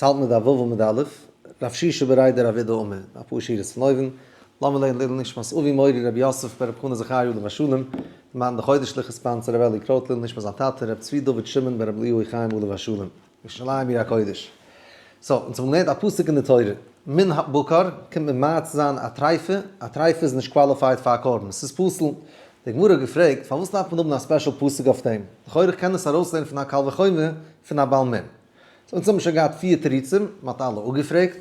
האלט מיט א ו' און מיט א א', רב שישא בריה דרב אידי אמר, אפאר שורות פון אויבן, לאמיר לערנען לעילוי נשמת אבי מורי רבי יוסף בן רבי חנא זכריה עליו השלום, דערמאנט די חודש'ליכע sponsor רבי אלי קרויט לעילוי נשמת זיין טאטע רבי צבי דוד שמעון בן רבי אליהו חיים עליו השלום, ירושלים עיר הקודש. so, אונז האבן געלערנט א פסוק אין די תורה, מן הבקר קומט ממעט זיין א טרייפה, א טרייפה איז נישט qualified פאר א קרבן, ס'איז פסול. די גמרא האט געפרעגט, פארוואס דארף מען האבן א special פסוק אויף דעם? לכאורה איך קען עס ארויסלערנען פון א קל וחומר פון א בעל מום. so אונז האבן שוין געהאט פיר תירוצים, מען האט אלע אפגעפרעגט,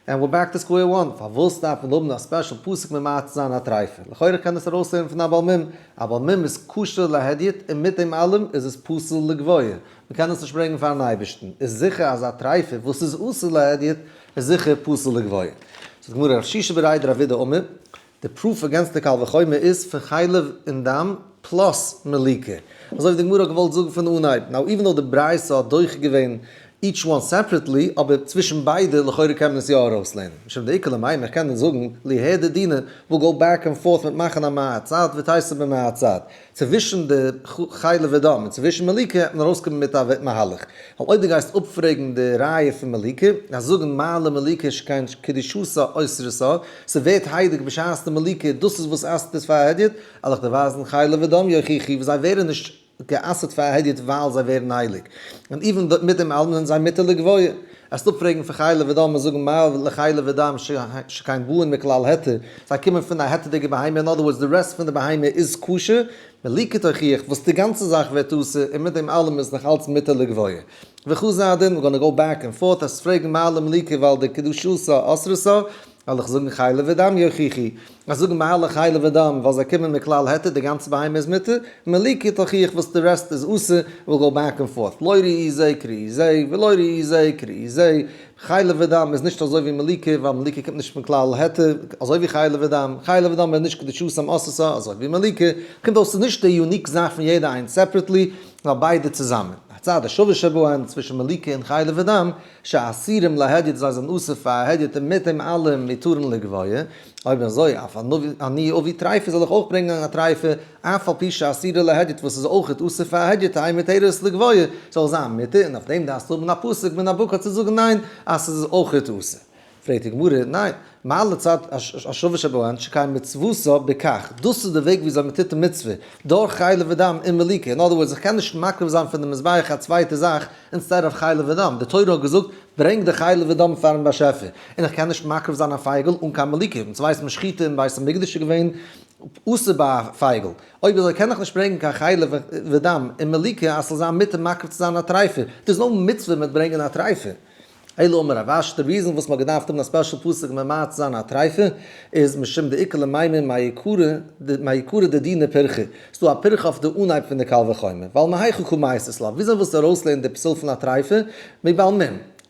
and we're back to square one, פארוואס דארף מען האבן א special פסוק ממעט צו זיין א טרייפה? לכאורה קען עס ארויסלערנען פון א בעל מום, א בעל מום איז כשר להדיוט און מיט דעם אלעם איז עס פסול לגבוה, מען קען עס נישט ברענגען פארן אייבערשטן, איז זיכער אז א טרייפה וואס איז אסור להדיוט איז זיכער פסול לגבוה. זאגט די גמרא רב שישא בריה דרב אידי אמר, די proof against די קל וחומר איז פון חלב און דם plus מליקה. אזוי ווי די גמרא האט געוואלט זאגן פון אנהייב. now even though די ברייתא האט דוחה געווען each one separately, אבער צווישן ביידע לכאורה קען מען עס יא ארויסלערנען. משום דאיכא למימר איך קען דען זאגן ליהדר דינא we'll go back and forth מיט מאכן א מה הצד ותיתי במה הצד. צווישן די חלב ודם און צווישן מליקה העט מען ארויסקומען מיט א מהלך. ווייל אויב דו גייסט אפפרעגן די ראיה פון מליקה, אז זאגן מה למליקה שכן קדושתה אוסרתה, ס'ווערט הייליג בשעת די מליקה, דאס איז וואס אסר'ט עס פאר א הדיוט, על איך דיר ווייזן חלב ודם יוכיחו וואס זיי ווערן נישט גע'אסר'ט פאר א הדיוט ווייל זיי ווערן הייליג. און even מיט דעם אלעם זענען זיי מותר לגבוה. עסט אפפרעגן פון חלב ודם און זאגן מה לחלב ודם שכן באין מכלל היתר, זיי קומען פון א היתר'דיגע בהמה, in other words די rest פון די בהמה איז כשר, מליקה תוכיח וואס די גאנצע זאך ווערט אסור און מיט דעם אלעם איז נאך אלץ מותר לגבוה. וחזר הדין, we're gonna go back and forth, עסט פרעגן מה למליקה ווייל די קדושתה אסרתה, וועל איך זאגן חלב ודם יוכיחו, אז זאגן מה לחלב ודם ווייל זיי קומען מכלל היתר די גאנצע בהמה איז מותר, מליקה תוכיח וואס די rest איז אסור, we'll go back and forth, לא ראי זה כראי זה ולא ראי זה כראי זה, חלב ודם איז נישט אזוי ווי מליקה ווייל מליקה קומט נישט מכלל היתר, אזוי ווי חלב ודם, חלב ודם איז נישט קדושתם אסרתה אזוי ווי מליקה, קומט אויס ס'איז נישט די unique זאך פון יעדע איינס separately, נאר ביידע צוזאמען. הצד השווה שבהן צווישן מליקה און חלב ודם, שאסורים להדיוט זיי זענען אסור פאר א הדיוט און מיט דעם אלעם מותרין לגבוה, אויב אזוי אף אני אביא טריפה זאל איך אויך ברענגען א טריפה, אף על פי שאסורה להדיוט וואס איז אויכעט אסור פאר א הדיוט תהא מותרת לגבוה, זאל זיין מותר, און אויף דעם דארפסטו האבן א פסוק מן הבקר צו זאגן ניין אז ס'איז אויכעט אסור. פרעגט די גמרא, ניין, מה לצד השווה שבהן שכן מצוותה בכך, דאס איז די וועג וויאזוי מען טוט די מצוה, דורך חלב ודם און מליקה, in other words איך קען נישט מקריב זיין פון די מזבח א צווייטע זאך instead of חלב ודם, די תורה האט געזאגט ברענג די חלב ודם פארן באשעפער, און איך קען נישט מקריב זיין א פייגל אן קיין מליקה, אונז ווייסן מען שחיטה אין בית המקדש איז געווען אסור ביי א פייגל, אויב אזוי קען איך נישט ברענגען קיין חלב ודם און מליקה אז ס'זאל זיין מותר מקריב צו זיין א טריפה, דער איז no מצוה מיט ברענגען א טריפה. אלא אמר רב אשי, די reason וואס מ'האט געדארפט האבן א special פסוק ממעט צו זיין א טריפה, איז משום דאיכא למימר מעיקרא דדינא פירכא, ס'דא א פירכא אויף די אנהייב פון די קל וחומר, ווייל מהיכא קא מייתית לה, וויאזוי ווילסטו ארויסלערנען די פסול פון א טריפה? מבעל מום.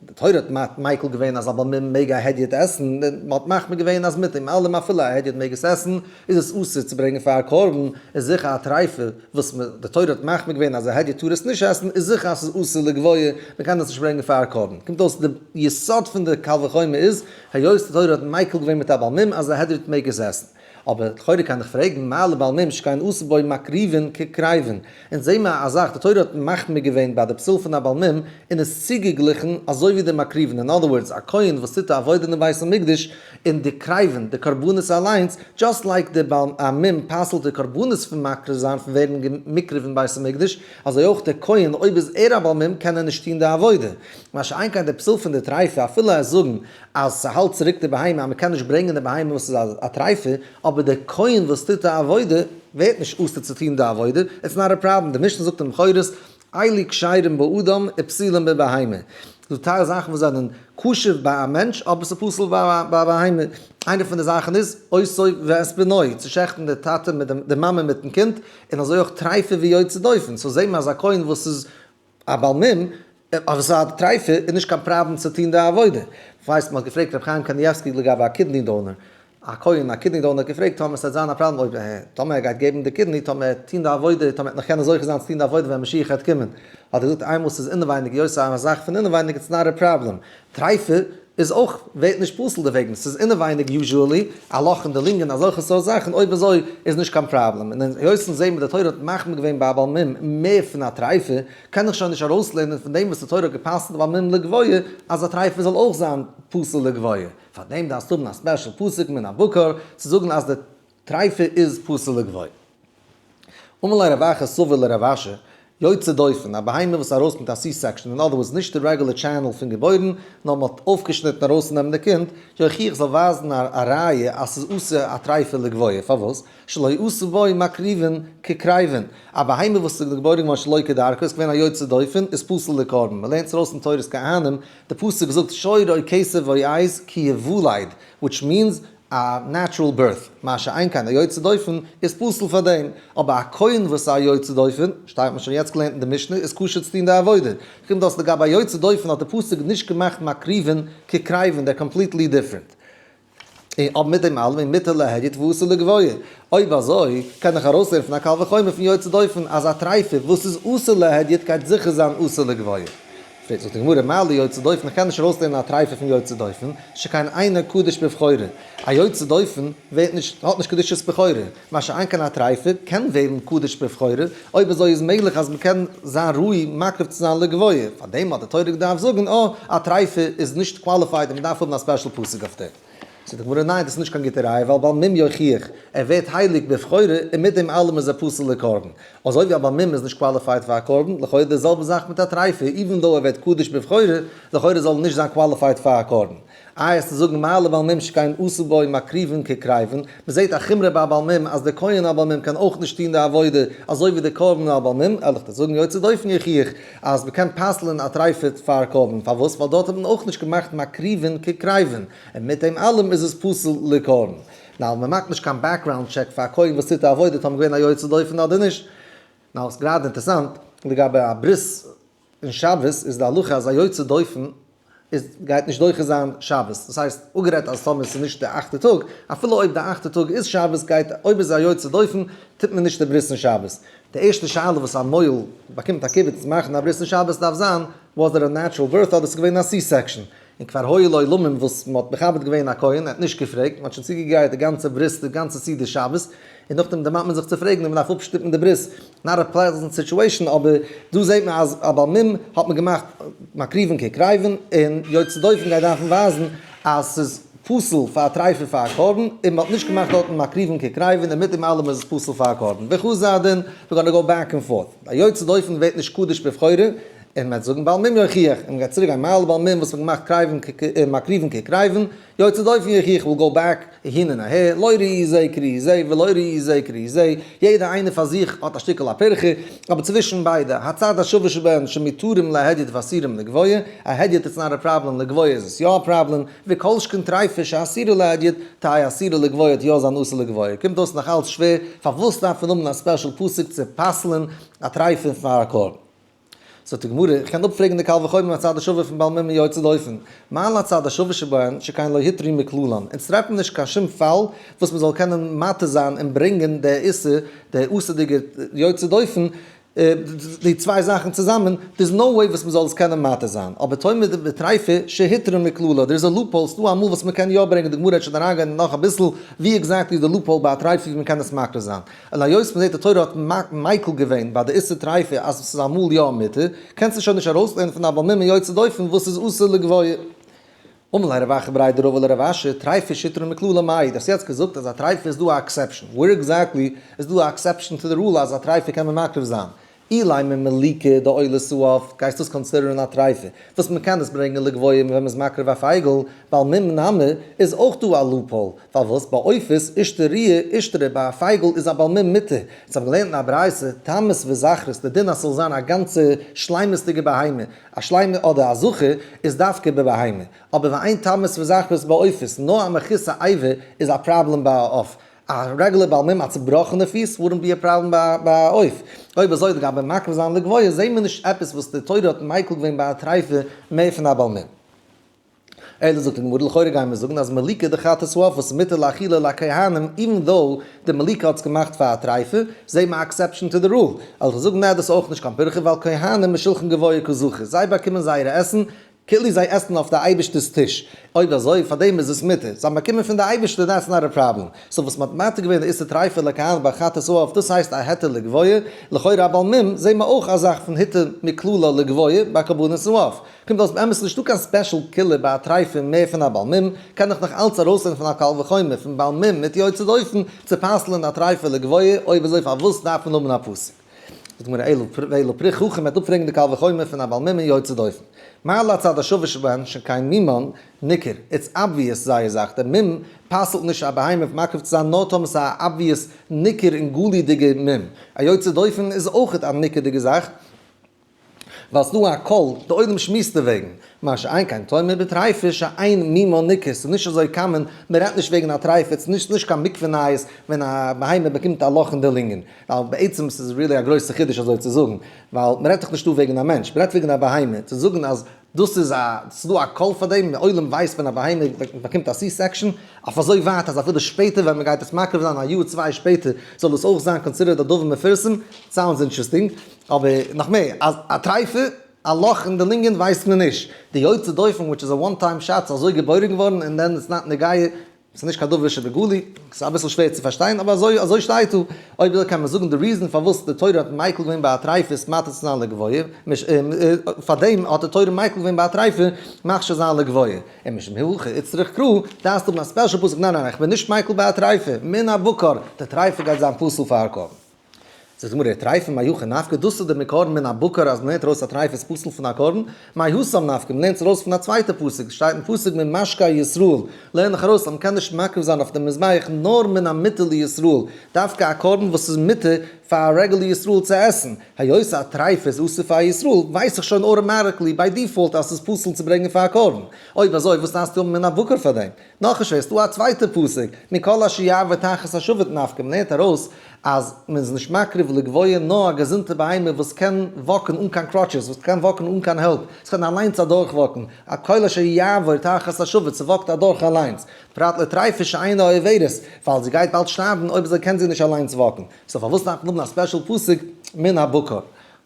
די תורה האט מיקל געווען אז א בעל מום מעג א הדיוט עסן, און מ'האט מחמיר געווען אז מיט דעם אלעם אפילו א הדיוט מעג עס עסן, איז עס אסור צו ברענגען פאר א קרבן, איז זיכער א טריפה, וואס מ די תורה האט מחמיר געווען אז א הדיוט טאר עס נישט עסן, איז זיכער אז ס'איז אסור לגבוה, מען קען עס נישט ברענגען פאר א קרבן. קומט אויס די יסוד פון די קל וחומר איז, היות די תורה האט מיקל געווען מיט א בעל מום אז א הדיוט מעג עס עסן. אבער לכאורה קען איך פרעגן, מה לבעל מום שכן אסור בו מקריבין כקריבין? אונז זעהן מיר א זאך, די תורה האט מחמיר געווען ביי די פסול פון א בעל מום, און עס צוגעגליכן אזוי ווי די מקריבין, in other words, א כהן וואס טוט א עבודה אין בית המקדש, און די קריבין, די קרבנות אליינס, just like די בעל א מום פסל'ט די קרבנות פון מקריב זיין, פון ווערן מוקרב אין בית המקדש, אזוי אויך דער כהן, אויב איז ער א בעל מום קען ער נישט טון די עבודה. מה שאין כן די פסול פון די טריפה, אפילו עס זאגן אז ס'האלט צוריק די בהמה אז מ'קען נישט ברענגען די בהמה וואס איז א טריפה, אבער דער כהן וואס טוט די עבודה ווערט נישט אסור צו טון די עבודה, it's not a problem, די משנה זאגט אין בכורות, אלו כשרים באדם ופסולים בבהמה. ס'דא טייל זאכן וואס זענען כשר ביי א מענטש אבער ס'איז פסול ביי א בהמה. איינע פון די זאכן איז אותו ואת בנו, צו שעכטן די טאטע מיט די מאמע מיטן קינד, און אזוי אויך טריפה ויוצא דופן. so זעט מען אז א כהן וואס איז א בעל מום, אבער ס'איז א טריפה, איז נישט קיין פראבלעם צו טון די עבודה. כ'ווייס מ'האט געפרעגט ר' חיים קניבסקי לגבי א kidney donor, א כהן א kidney donor האט געפרעגט טאמער ס'וועט זיין א פראבלעם אויב טאמער ער גייט געבן די kidney טאמער ער וועט טון די עבודה טאמער ער וועט נאך קענען זוכה זיין צו טון די עבודה ווען משיח וועט קומען, האט ער געזאגט איינמאל ס'איז אינעווייניג היות ס'איז א זאך פון אינעווייניג it's not a problem. טריפה. איז אויך ווערט נישט פסול דערוועגן, ס'איז אינעווייניג usually א לאך אין די לונגען אזעלכע סארט זאכן, אויב אזוי איז נישט קיין פראבלעם, און היות אונז זעהן מיר די תורה האט מחמיר געווען ביי א בעל מום מער פון א טרייפה, קען איך שוין נישט ארויסלערנען פון דעם וואס די תורה האט גע'פסל'ט א בעל מום לגבוה אז א טרייפה זאל אויך זיין פסול לגבוה, פארדעם דארפסטו האבן א special פסוק מן הבקר צו זאגן אז די טרייפה איז פסול לגבוה. אמר ליה רב אחא סבא לרב אשי, יוצא דופן, א בהמה וואס איז ארויס מיט א C-section, אין other words נישט די regular channel פון געבוירן, נאר מען האט אויפגעשניטן ארויסצונעמען די קינד, יוכיח זאל ווייזן א ראיה אז ס'איז אסור א טרייפה לגבוה, פארוואס? שלא עשו בו מקריבין כקריבין, א בהמה וואס איז געבוירן געווארן שלא כדרכו איז געווען א יוצא דופן איז פסול לקרבן, מען לערנט עס ארויס אין תורת כהנים, די פסוק זאגט שור או כשב או עז כי יולד, which means א natural birth, מה שאין כן א יוצא דופן איז פסול פאר דעם, אבער א כהן וואס איז א יוצא דופן, שטייט מען שוין יעצט געלערנט אין די משנה, איז כשר צו טון די עבודה. קומט אויס לגבי א יוצא דופן האט די פסוק נישט געמאכט מקריבין כקריבין, they're completely different. אבער מיט דעם אלעם איז מותר להדיוט ואסור לגבוה. אויב אזוי קען איך ארויסלערנען פון א קל וחומר פון יוצא דופן אז א טרייפה וואס איז אסור להדיוט גייט זיכער זיין אסור לגבוה. פרעגט זיך די גמרא, מה ליוצא דופן, איך קען נישט ארויסלערנען א טרייפה פון יוצא דופן, שכן אינו קדוש בבכורה, א יוצא דופן ווערט נישט, האט נישט קדושת בכורה, מה שאין כן א טרייפה קען ווערן קדוש בבכורה, אויב אזוי איז מעגליך אז מ'קען זיין ראוי מקריב צו זיין לגבוה, פארדעם האט די תורה געדארפט זאגן אה, א טרייפה איז נישט qualified און מ'דארף האבן א special פסוק אויף דעם. זאגט די גמרא ניין דאס איז נישט קיין גוטע ראיה ווייל בעל מום יוכיח ער ווערט הייליג בבכורה און מיט דעם אלעם איז ער פסול לקרבן, אזוי ווי א בעל מום איז נישט qualified פאר א קרבן, לכאורה די זעלבע זאך מיט א טרייפה even though ער ווערט קדוש בבכורה, לכאורה זאל ער נישט זיין qualified פאר א קרבן. איי עסטו זאגן מה לבעל מום שכן עשו בו מקריבין כקריבין, מען זעט א חומרא ביי א בעל מום אז דער כהן א בעל מום קען אויך נישט טון די עבודה אזוי ווי דער קרבן א בעל מום, וועל איך דיר זאגן יוצא דופן יוכיח אז מען קען פסל'ען א טרייפה פאר קרבן, פארוואס? ווייל דארט האט מען אויך נישט געמאכט מקריבין כקריבין. און מיט דעם אלעם איז עס פסול לקרבן. נאר מען מאכט נישט קיין background check פאר א כהן וואס טוט די עבודה טאמער געווען א יוצא דופן אדער נישט. נאר ס'איז גראדע אינטערסאנט, לגבי א ברית אין שבת איז די הלכה אז א יוצא דופן איז גייט נישט דוחה זיין שבת. דאס הייסט, אפגערעדט אז טאמער ס'איז נישט די אכטע טאג, אפילו אויב די אכטע טאג איז שבת גייט אויב איז א יוצא דופן טוט מען נישט די ברית אין שבת. די ערשטע שאלה וואס א מוהל באקומט א כיבוד צו מאכן א ברית אין שבת דארף זיין, was it a natural birth אדער ס'איז געווען א C-section? און כבר היו לעולמים וואס מען האט מכבד געווען א כהן, ער האט נישט געפרעגט, מען האט שוין צוגעגרייט די גאנצע ברית, די גאנצע סעודה שבת, און נאכדעם דערמאנט מען זיך צו פרעגן און מען דארף אפשטופן די ברית, not a pleasant situation, אבער דא זעט מען אז א בעל מום האט מען געמאכט מקריבין כקריבין, און יוצא דופן גייט דארפן ווייזן אז ס'איז פסול פאר א טרייפה פאר א קרבן, און מען האט נישט געמאכט דארטן מקריבין כקריבין, און מיט דעם אלעם איז עס פסול פאר א קרבן, וחזר הדין, we're gonna go back and forth, א יוצא דופן ווערט נישט קדוש בבכורה, און מ'וועט זאגן בעל מום יוכיח, און מ'גייט צוריק גיין מה לבעל מום וואס מ'האט געמאכט קרייוון מקריבין כקרייוון, יוצא דופן יוכיח will go back אהין און אהער, לא ראי זה כראי זה ולא ראי זה כראי זה, יעדער איינער פאר זיך האט א שטיקל א פירכא, אבער צווישן ביידע, הצד השווה שבהן שמותרים להדיוט ואסורים לגבוה, א הדיוט איז not a problem, לגבוה איז עס יא א פראבלעם, וכל שכן טריפה שאסורה להדיוט, תהא אסורה לגבוה וועט יא זיין אסור לגבוה, קומט אויס נאך אלץ שווער, פארוואס דארף מען האבן א special פסוק צו פסל'ן א טריפה פאר א קרבן? זאגט די גמרא, איך קען אפפרעגן די קל וחומר מהצד השווה פון בעל מום און יוצא דופן, מה להצד השווה שבהן שכן לא הותרו מכללן, אונז טרעפן נישט קיין שום פאל וואס מען זאל קענען מתיר זיין און ברענגען די איסור, די אסור'דיגע יוצא דופן, די צוויי זאכן צוזאמען, there is no way וואס מען זאל עס קענען מתיר זיין, אבער תאמר בטריפה שהותרה מכללה, there is a loophole, ס'דא אמאל וואס מען קען יא ברענגען, די גמרא וועט שוין אריינגיין נאך אביסל ווי exactly איז די loophole ביי א טריפה ווי מען קען עס מתיר זיין. און היות מ'זעט די תורה האט מיקל געווען ביי די איסור טריפה אז עס איז אמאל יא מותר, קענסטו שוין נישט ארויסלערנען פון א בעל מום און יוצא דופן וואס איז אסור לגבוה. אמר ליה רב אחא בריה דרבא לרב אשי, טריפה שהותרה מכללה מאי, דו האסט יעצט געזאגט אז א טריפה איז דא א exception, where exactly איז דא א exception to the rule אז א טריפה קען מען מקריב זיין? אילימא מליקה דעולת העוף, גייסט דאס consider ן א טריפה וואס מען קען עס ברענגען לגבוה ווען מען איז מקריב א פייגל, בעל מום נמי איז אויך דא א loophole, פארוואס ביי עופות אישתרועי אישתרי ביי א פייגל איז א בעל מום מותר, אונז האבן געלערנט אין א ברייתא תמות וזכרות די דין אז ס'זאל זיין א גאנצע שלימות'דיגע בהמה, א שלימה אדער א זכר איז דווקא בבהמה, אבער ואין תמות וזכרות בעופות, נאר א מחוסר אבר איז א פראבלעם ביי א עוף, א רעגולער בעל מום א צובראכענע פיס wouldn't be a problem ביי א עוף. אויב אזוי לגבי מקריב זיין לגבוה זעהן מיר נישט עפעס וואס די תורה האט מיקל געווען ביי א טריפה מער פון א בעל מום. אלא זאגט די גמרא לכאורה גייען מיר זאגן אז מליקה דחטאת העוף וואס איז מותר לאכילה לכהנים even though די מליקה האט עס געמאכט פאר א טריפה, זעהן מיר א exception to the rule. אלא זאגן נע דאס איז אויך נישט קיין פירכא ווייל כהנים משולחן גבוה קא זכו זיי באקומען זייערע עסן. כאילו זיי עסן אויף די אייבערשטער'ס טיש, אויב אזוי פארדעם איז עס מותר, זיי האבן באקומען פון די אייבערשטער, that's not a problem. So וואס מ'האט מתיר געווען די איסור טריפה לכהנים ביי חטאת העוף, דאס הייסט א היתר לגבוה, לכאורה א בעל מום, זעהן מיר אויך א זאך פון היתר מכללא לגבוה ביי קרבנות העוף. קומט אויס באמת נישטא קיין special קולא ביי א טריפה מער פון א בעל מום, קען איך נאך אלץ ארויסלערנען פון א קל וחומר פון בעל מום מיט יוצא דופן צו פסל'ען א טריפה לגבוה, אויב אזוי פארוואס דארף מען האבן א פסוק? זאגט די גמרא אלא פריך הכי, מ'וועט אפפרעגן די קל וחומר פון א בעל מום און יוצא דופן. מה להצד השווה שבהן שכן מומן ניכר, it's obvious זייער זאך, דער מום פסל'ט נישט א בהמה אויף מקריב צו זיין נאר טאמער ס'איז א obvious ניכר און גלוי'דיגע מום. א יוצא דופן איז אויכעט א ניכר'דיגע זאך, ווייל ס'דא א קול, די עולם שמועסט דערוועגן. מה שאין כן תאמר בטריפה שאין מומה ניכר, ס'איז נישט אזוי common, מ'רעדט נישט וועגן א טריפה, ס'איז נישט קיין מקווה נייעס ווען א בהמה באקומט א לאך אין די לונגען. ווייל בעצם ס'איז really א גרויסע חידוש אזוי צו זאגן, ווייל מ'רעדט דאך נישט דא וועגן א מענטש, מ'רעדט וועגן א בהמה, צו זאגן אז דאס איז א, ס'איז דא א קול פאר דעם, די עולם ווייסט ווען א בהמה באקומט א C-section, אויף אזוי ווייט אז אפילו שפעטער ווען מ'גייט עס מקריב זיין א יאר צוויי שפעטער זאל עס אויך זיין considered א דבר מפורסם, sounds interesting, אבער נאך מער, אז א טרייפה, א לאך אין די לונגען ווייסט מען נישט, די יוצא דופן which איז א one time shot ס'איז אזוי געבוירן געווארן און then it's not נוגע, ס'איז נישט קיין דבר שבגלוי, ס'איז אביסל שווער צו פארשטיין, אבער אזוי אזוי שטייט דא. אויב אזוי קען מען זאגן די reason פארוואס די תורה האט מיקל געווען ביי א טרייפה איז מתיר צו זיין לגבוה, פאר דעם האט די תורה מיקל געווען ביי א טרייפה מכשיר זיין לגבוה. און משום הכי איצטריך קרא, דארפסטו האבן א special פסוק, ניין ניין איך בין נישט מיקל ביי א טרייפה, מן הבקר, די טרייפה גייט זיין פסול פאר א קרבן. זאגט די גמרא, טרייפה מאי הכא נפקא, דאס איז די מקור מן הבקר אז מ'לערנט ארויס א טרייפה איז פסול פון א קרבן, מאי התם נפקא, מ'לערנט עס ארויס פון א צווייטע פסוק, שטייט אין פסוק ממשקה ישראל, לערן איך ארויס אז מ'קען נישט מקריב זיין אויף דעם מזבח נאר מן המותר לישראל, דווקא א קרבן וואס איז מותר פאר א רעגולער ישראל צו עסן, היות א טרייפה איז אסור פאר א ישראל, ווייס איך שוין automatically by default אז ס'איז פסול צו ברענגען פאר א קרבן, אויב אזוי וואס דארפסטו האבן מן הבקר פאר דעם? נאך נישט ווער, ס'דא א צווייטע פסוק, מכל אשר יעבור תחת השבט נפקא, מ'לערנט ארויס אז מ'איז נישט מקריב לגבוה נאר א געזונטע בהמה וואס קען walk ן אן קיין crutches, וואס קען walk ן אן קיין help, ס'קען אליינס אדורך walk ן, א כל אשר יעבור תחת השבט, ס' walk ט אדורך אליינס, פרט לטריפה שאינה עוברת, ווייל זי גייט באלד שטארבן אויב אזוי קען זי נישט אליינס walk ן, so פארוואס דארף מען האבן א special פסוק מן הבקר?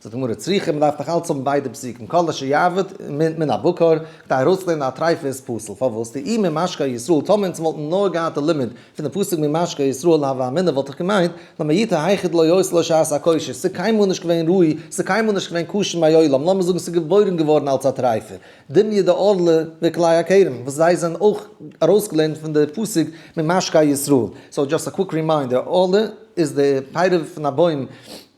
זאגט די גמרא צריכא, מען דארף נאך אלץ האבן ביידע פסוקים, כל אשר יעבור מן הבקר, כדי ארויסצולערנען א טרייפה איז פסול, פארוואס? דאי ממשקה ישראל, טאמער אונז וואלטן נאר געהאט די לימוד פון די פסוק ממשקה ישראל הוה אמינא וואלט איך געמיינט, למעוטי היכא דלא היתה לה שעת הכושר, ס'איז קיינמאל נישט געווען ראוי, ס'איז קיינמאל נישט געווען כשר מעולם, לאמיר זאגן ס'איז געבוירן געווארן אלץ א טרייפה, דומיא דערלה וכלאי הכרם, וואס זיי זענען אויך ארויסגעלערנט פון די פסוק ממשקה ישראל. so just a quick reminder, ערלה איז די פירות פון א בוים,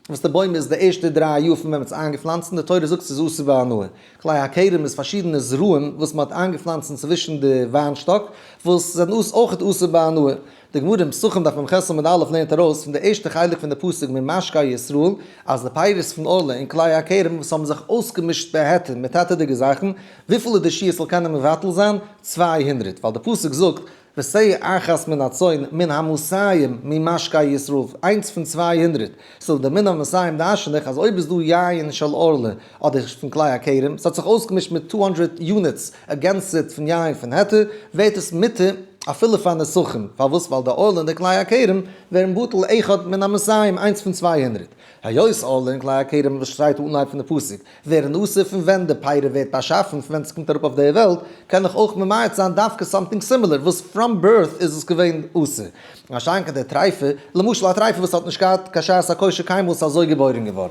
וואס די בוים איז די ערשטע 3 יאר פון ווען מ'האט עס איינגעפלאנצט און די תורה זאגט ס'איז אסור בהנאה. כלאי הכרם איז פארשידענע זרעים וואס מ'האט איינגעפלאנצט אינצווישן די וויינשטאק וואס זענען אויכעט אסור בהנאה. די גמרא אין פסחים דף מ"ח עמוד א' לערנט ארויס פון די ערשטע חלק פון די פסוק ממשקה ישראל אז די פירות פון ערלה און כלאי הכרם וואס האבן זיך אויסגעמישט בהיתר מיט היתר'דיגע זאכן, וויפיל איז די שיעור ס'זאל קענען מבטל זיין? 200, ווייל די פסוק זאגט ושה אחת מן הצאן מן המאתים ממשקה ישראל, איינס פון 200, so די מן המאתים דרש'ן איך אז אויב איז דא יין של ערלה אדער פון כלאי הכרם, ס'האט זיך אויסגעמישט מיט 200 units against it פון יין פון היתר, ווערט עס מותר אפילו פאר נסכים, פארוואס? ווייל די ערלה און די כלאי הכרם ווערן בטל אחד מן המאתים, איינס פון 200. היות ערלה און כלאי הכרם וואס שטייט אנהייב פון די פסוק, ווערן אסור פון ווען די פירה ווערט באשאפן, פון ווען ס'קומט אראפ אויף די וועלט, קען איך אויך ממעט זיין דווקא something similar, וואס from birth איז עס געווען אסור. מה שאין כן די טרייפה, למשל א טרייפה וואס האט נישט געהאט קיין שעת הכושר קיינמאל ס'איז אזוי געבוירן געווארן.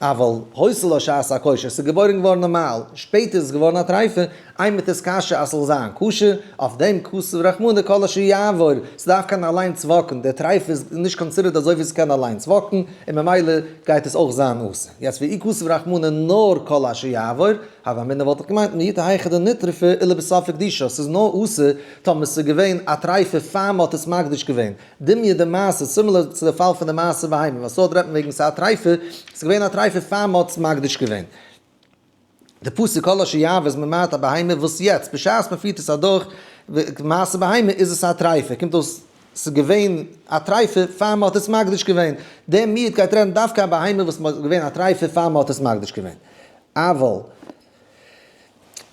אבל היתה לה שעת הכושר, ס'איז געבוירן געווארן נארמאל, שפעטער איז עס געווארן א טרייפה, אימתי תתכשר אז ס'זאל זיין כשר, אויף דעם כתב רחמנא כל אשר יעבור, ס'דארף קענען אליינס walk ן, די טרייפה איז נישט considered אזוי ווי ס'קען אליינס walk ן, און ממילא גייט עס אויך זיין אסור. יעצט ואי כתב רחמנא נאר כל אשר יעבור, הוה אמינא וואלט איך געמיינט למעוטי היכא דנטרפה ולבסוף הקדישה, ס'איז נאר אסור טאמער ס'איז געווען א טרייפה פאר מ'האט עס מקדיש געווען, דומיא דמעשר, similar צו די פאל פון די מעשר בהמה, וואס דארט רעדט מען וועגן ס'איז א טרייפה, ס'איז געווען א טרייפה פאר מ'האט עס מקדיש געווען. די פסוק כל אשר יעבור איז ממעט א בהמה וואס יעצט בשעת מ'פירט עס אדורך מעשר בהמה איז עס א טרייפה, קומט אויס ס'איז געווען א טרייפה פאר מ'האט עס מקדיש געווען, דער מיעוט גייט רעדן דווקא א בהמה וואס איז געווען א טרייפה פאר מ'האט עס מקדיש געווען, אבל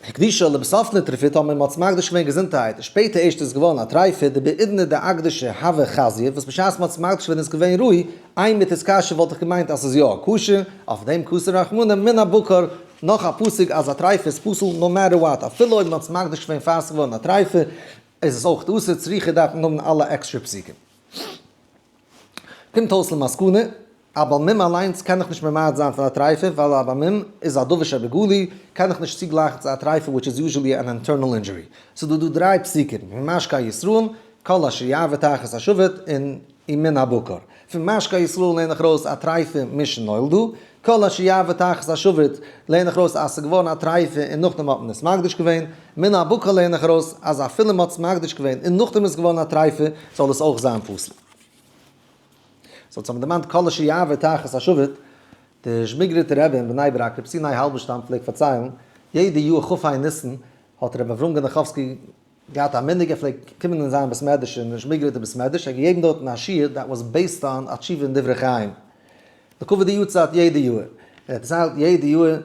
הקדישה לבסוף נטרפה טאמער מ'האט עס מקדיש געווען געזונטהייט, שפעטער ערשט איז עס געווארן א טרייפה, דבעידנא דאקדשה הוה חזיא וואס בשעת מ'האט עס מקדיש געווען איז עס געווען ראוי, אימתי תתכשר וואלט איך געמיינט אז ס'איז יא כשר, אויף דעם כתב רחמנא מן הבקר. נאך א פסוק אז א טרייפה איז פסול no matter what, אפילו אויב מ'האט עס מקדיש געווען פאר ס'איז געווארן א טרייפה, איז עס אויך אסור, צריכא דארף מען האבן אלע עקסטרע פסוקים. קומט אויס למסקנא, א בעל מום אליינס קען איך נישט ממעט זיין פון א טרייפה ווייל א בעל מום איז א דבר שבגלוי, קען איך נישט צוגלייכן צו א טרייפה which is usually an internal injury. ס'איז דא דא דריי פסוקים, ממשקה ישראל, כל אשר יעבור תחת השבט, און ומן הבקר. פון משקה ישראל לערן איך ארויס א טרייפה משנולדה, כל אשר יעבור תחת השבט לערן איך ארויס אז ס'איז געווארן א טרייפה און נאכדעם האט מען עס מקדיש געווען, מן הבקר לערן איך ארויס אז אפילו מ'האט עס מקדיש געווען און נאכדעם איז געווארן א טרייפה זאל עס אויך זיין פסול. סאו האט מען דערמאנט כל אשר יעבור תחת השבט, דער זשמיגראדער רבי אין בני ברק רבי סיני האלבערשטאם פלעגט פארציילן, יעדע יאר כ ה ניסן האט רבי אברהם גענעכאווסקי געהאט א מנהג ער פלעגט קומען אין זיין בית מדרש אין זשמיגראדער בית מדרש ער האט געגעבן דארטן א שיעור that was based on א תשובה אין דברי חיים לכבוד די יארצייט יעדע יאר, ער האט דערציילט יעדע יאר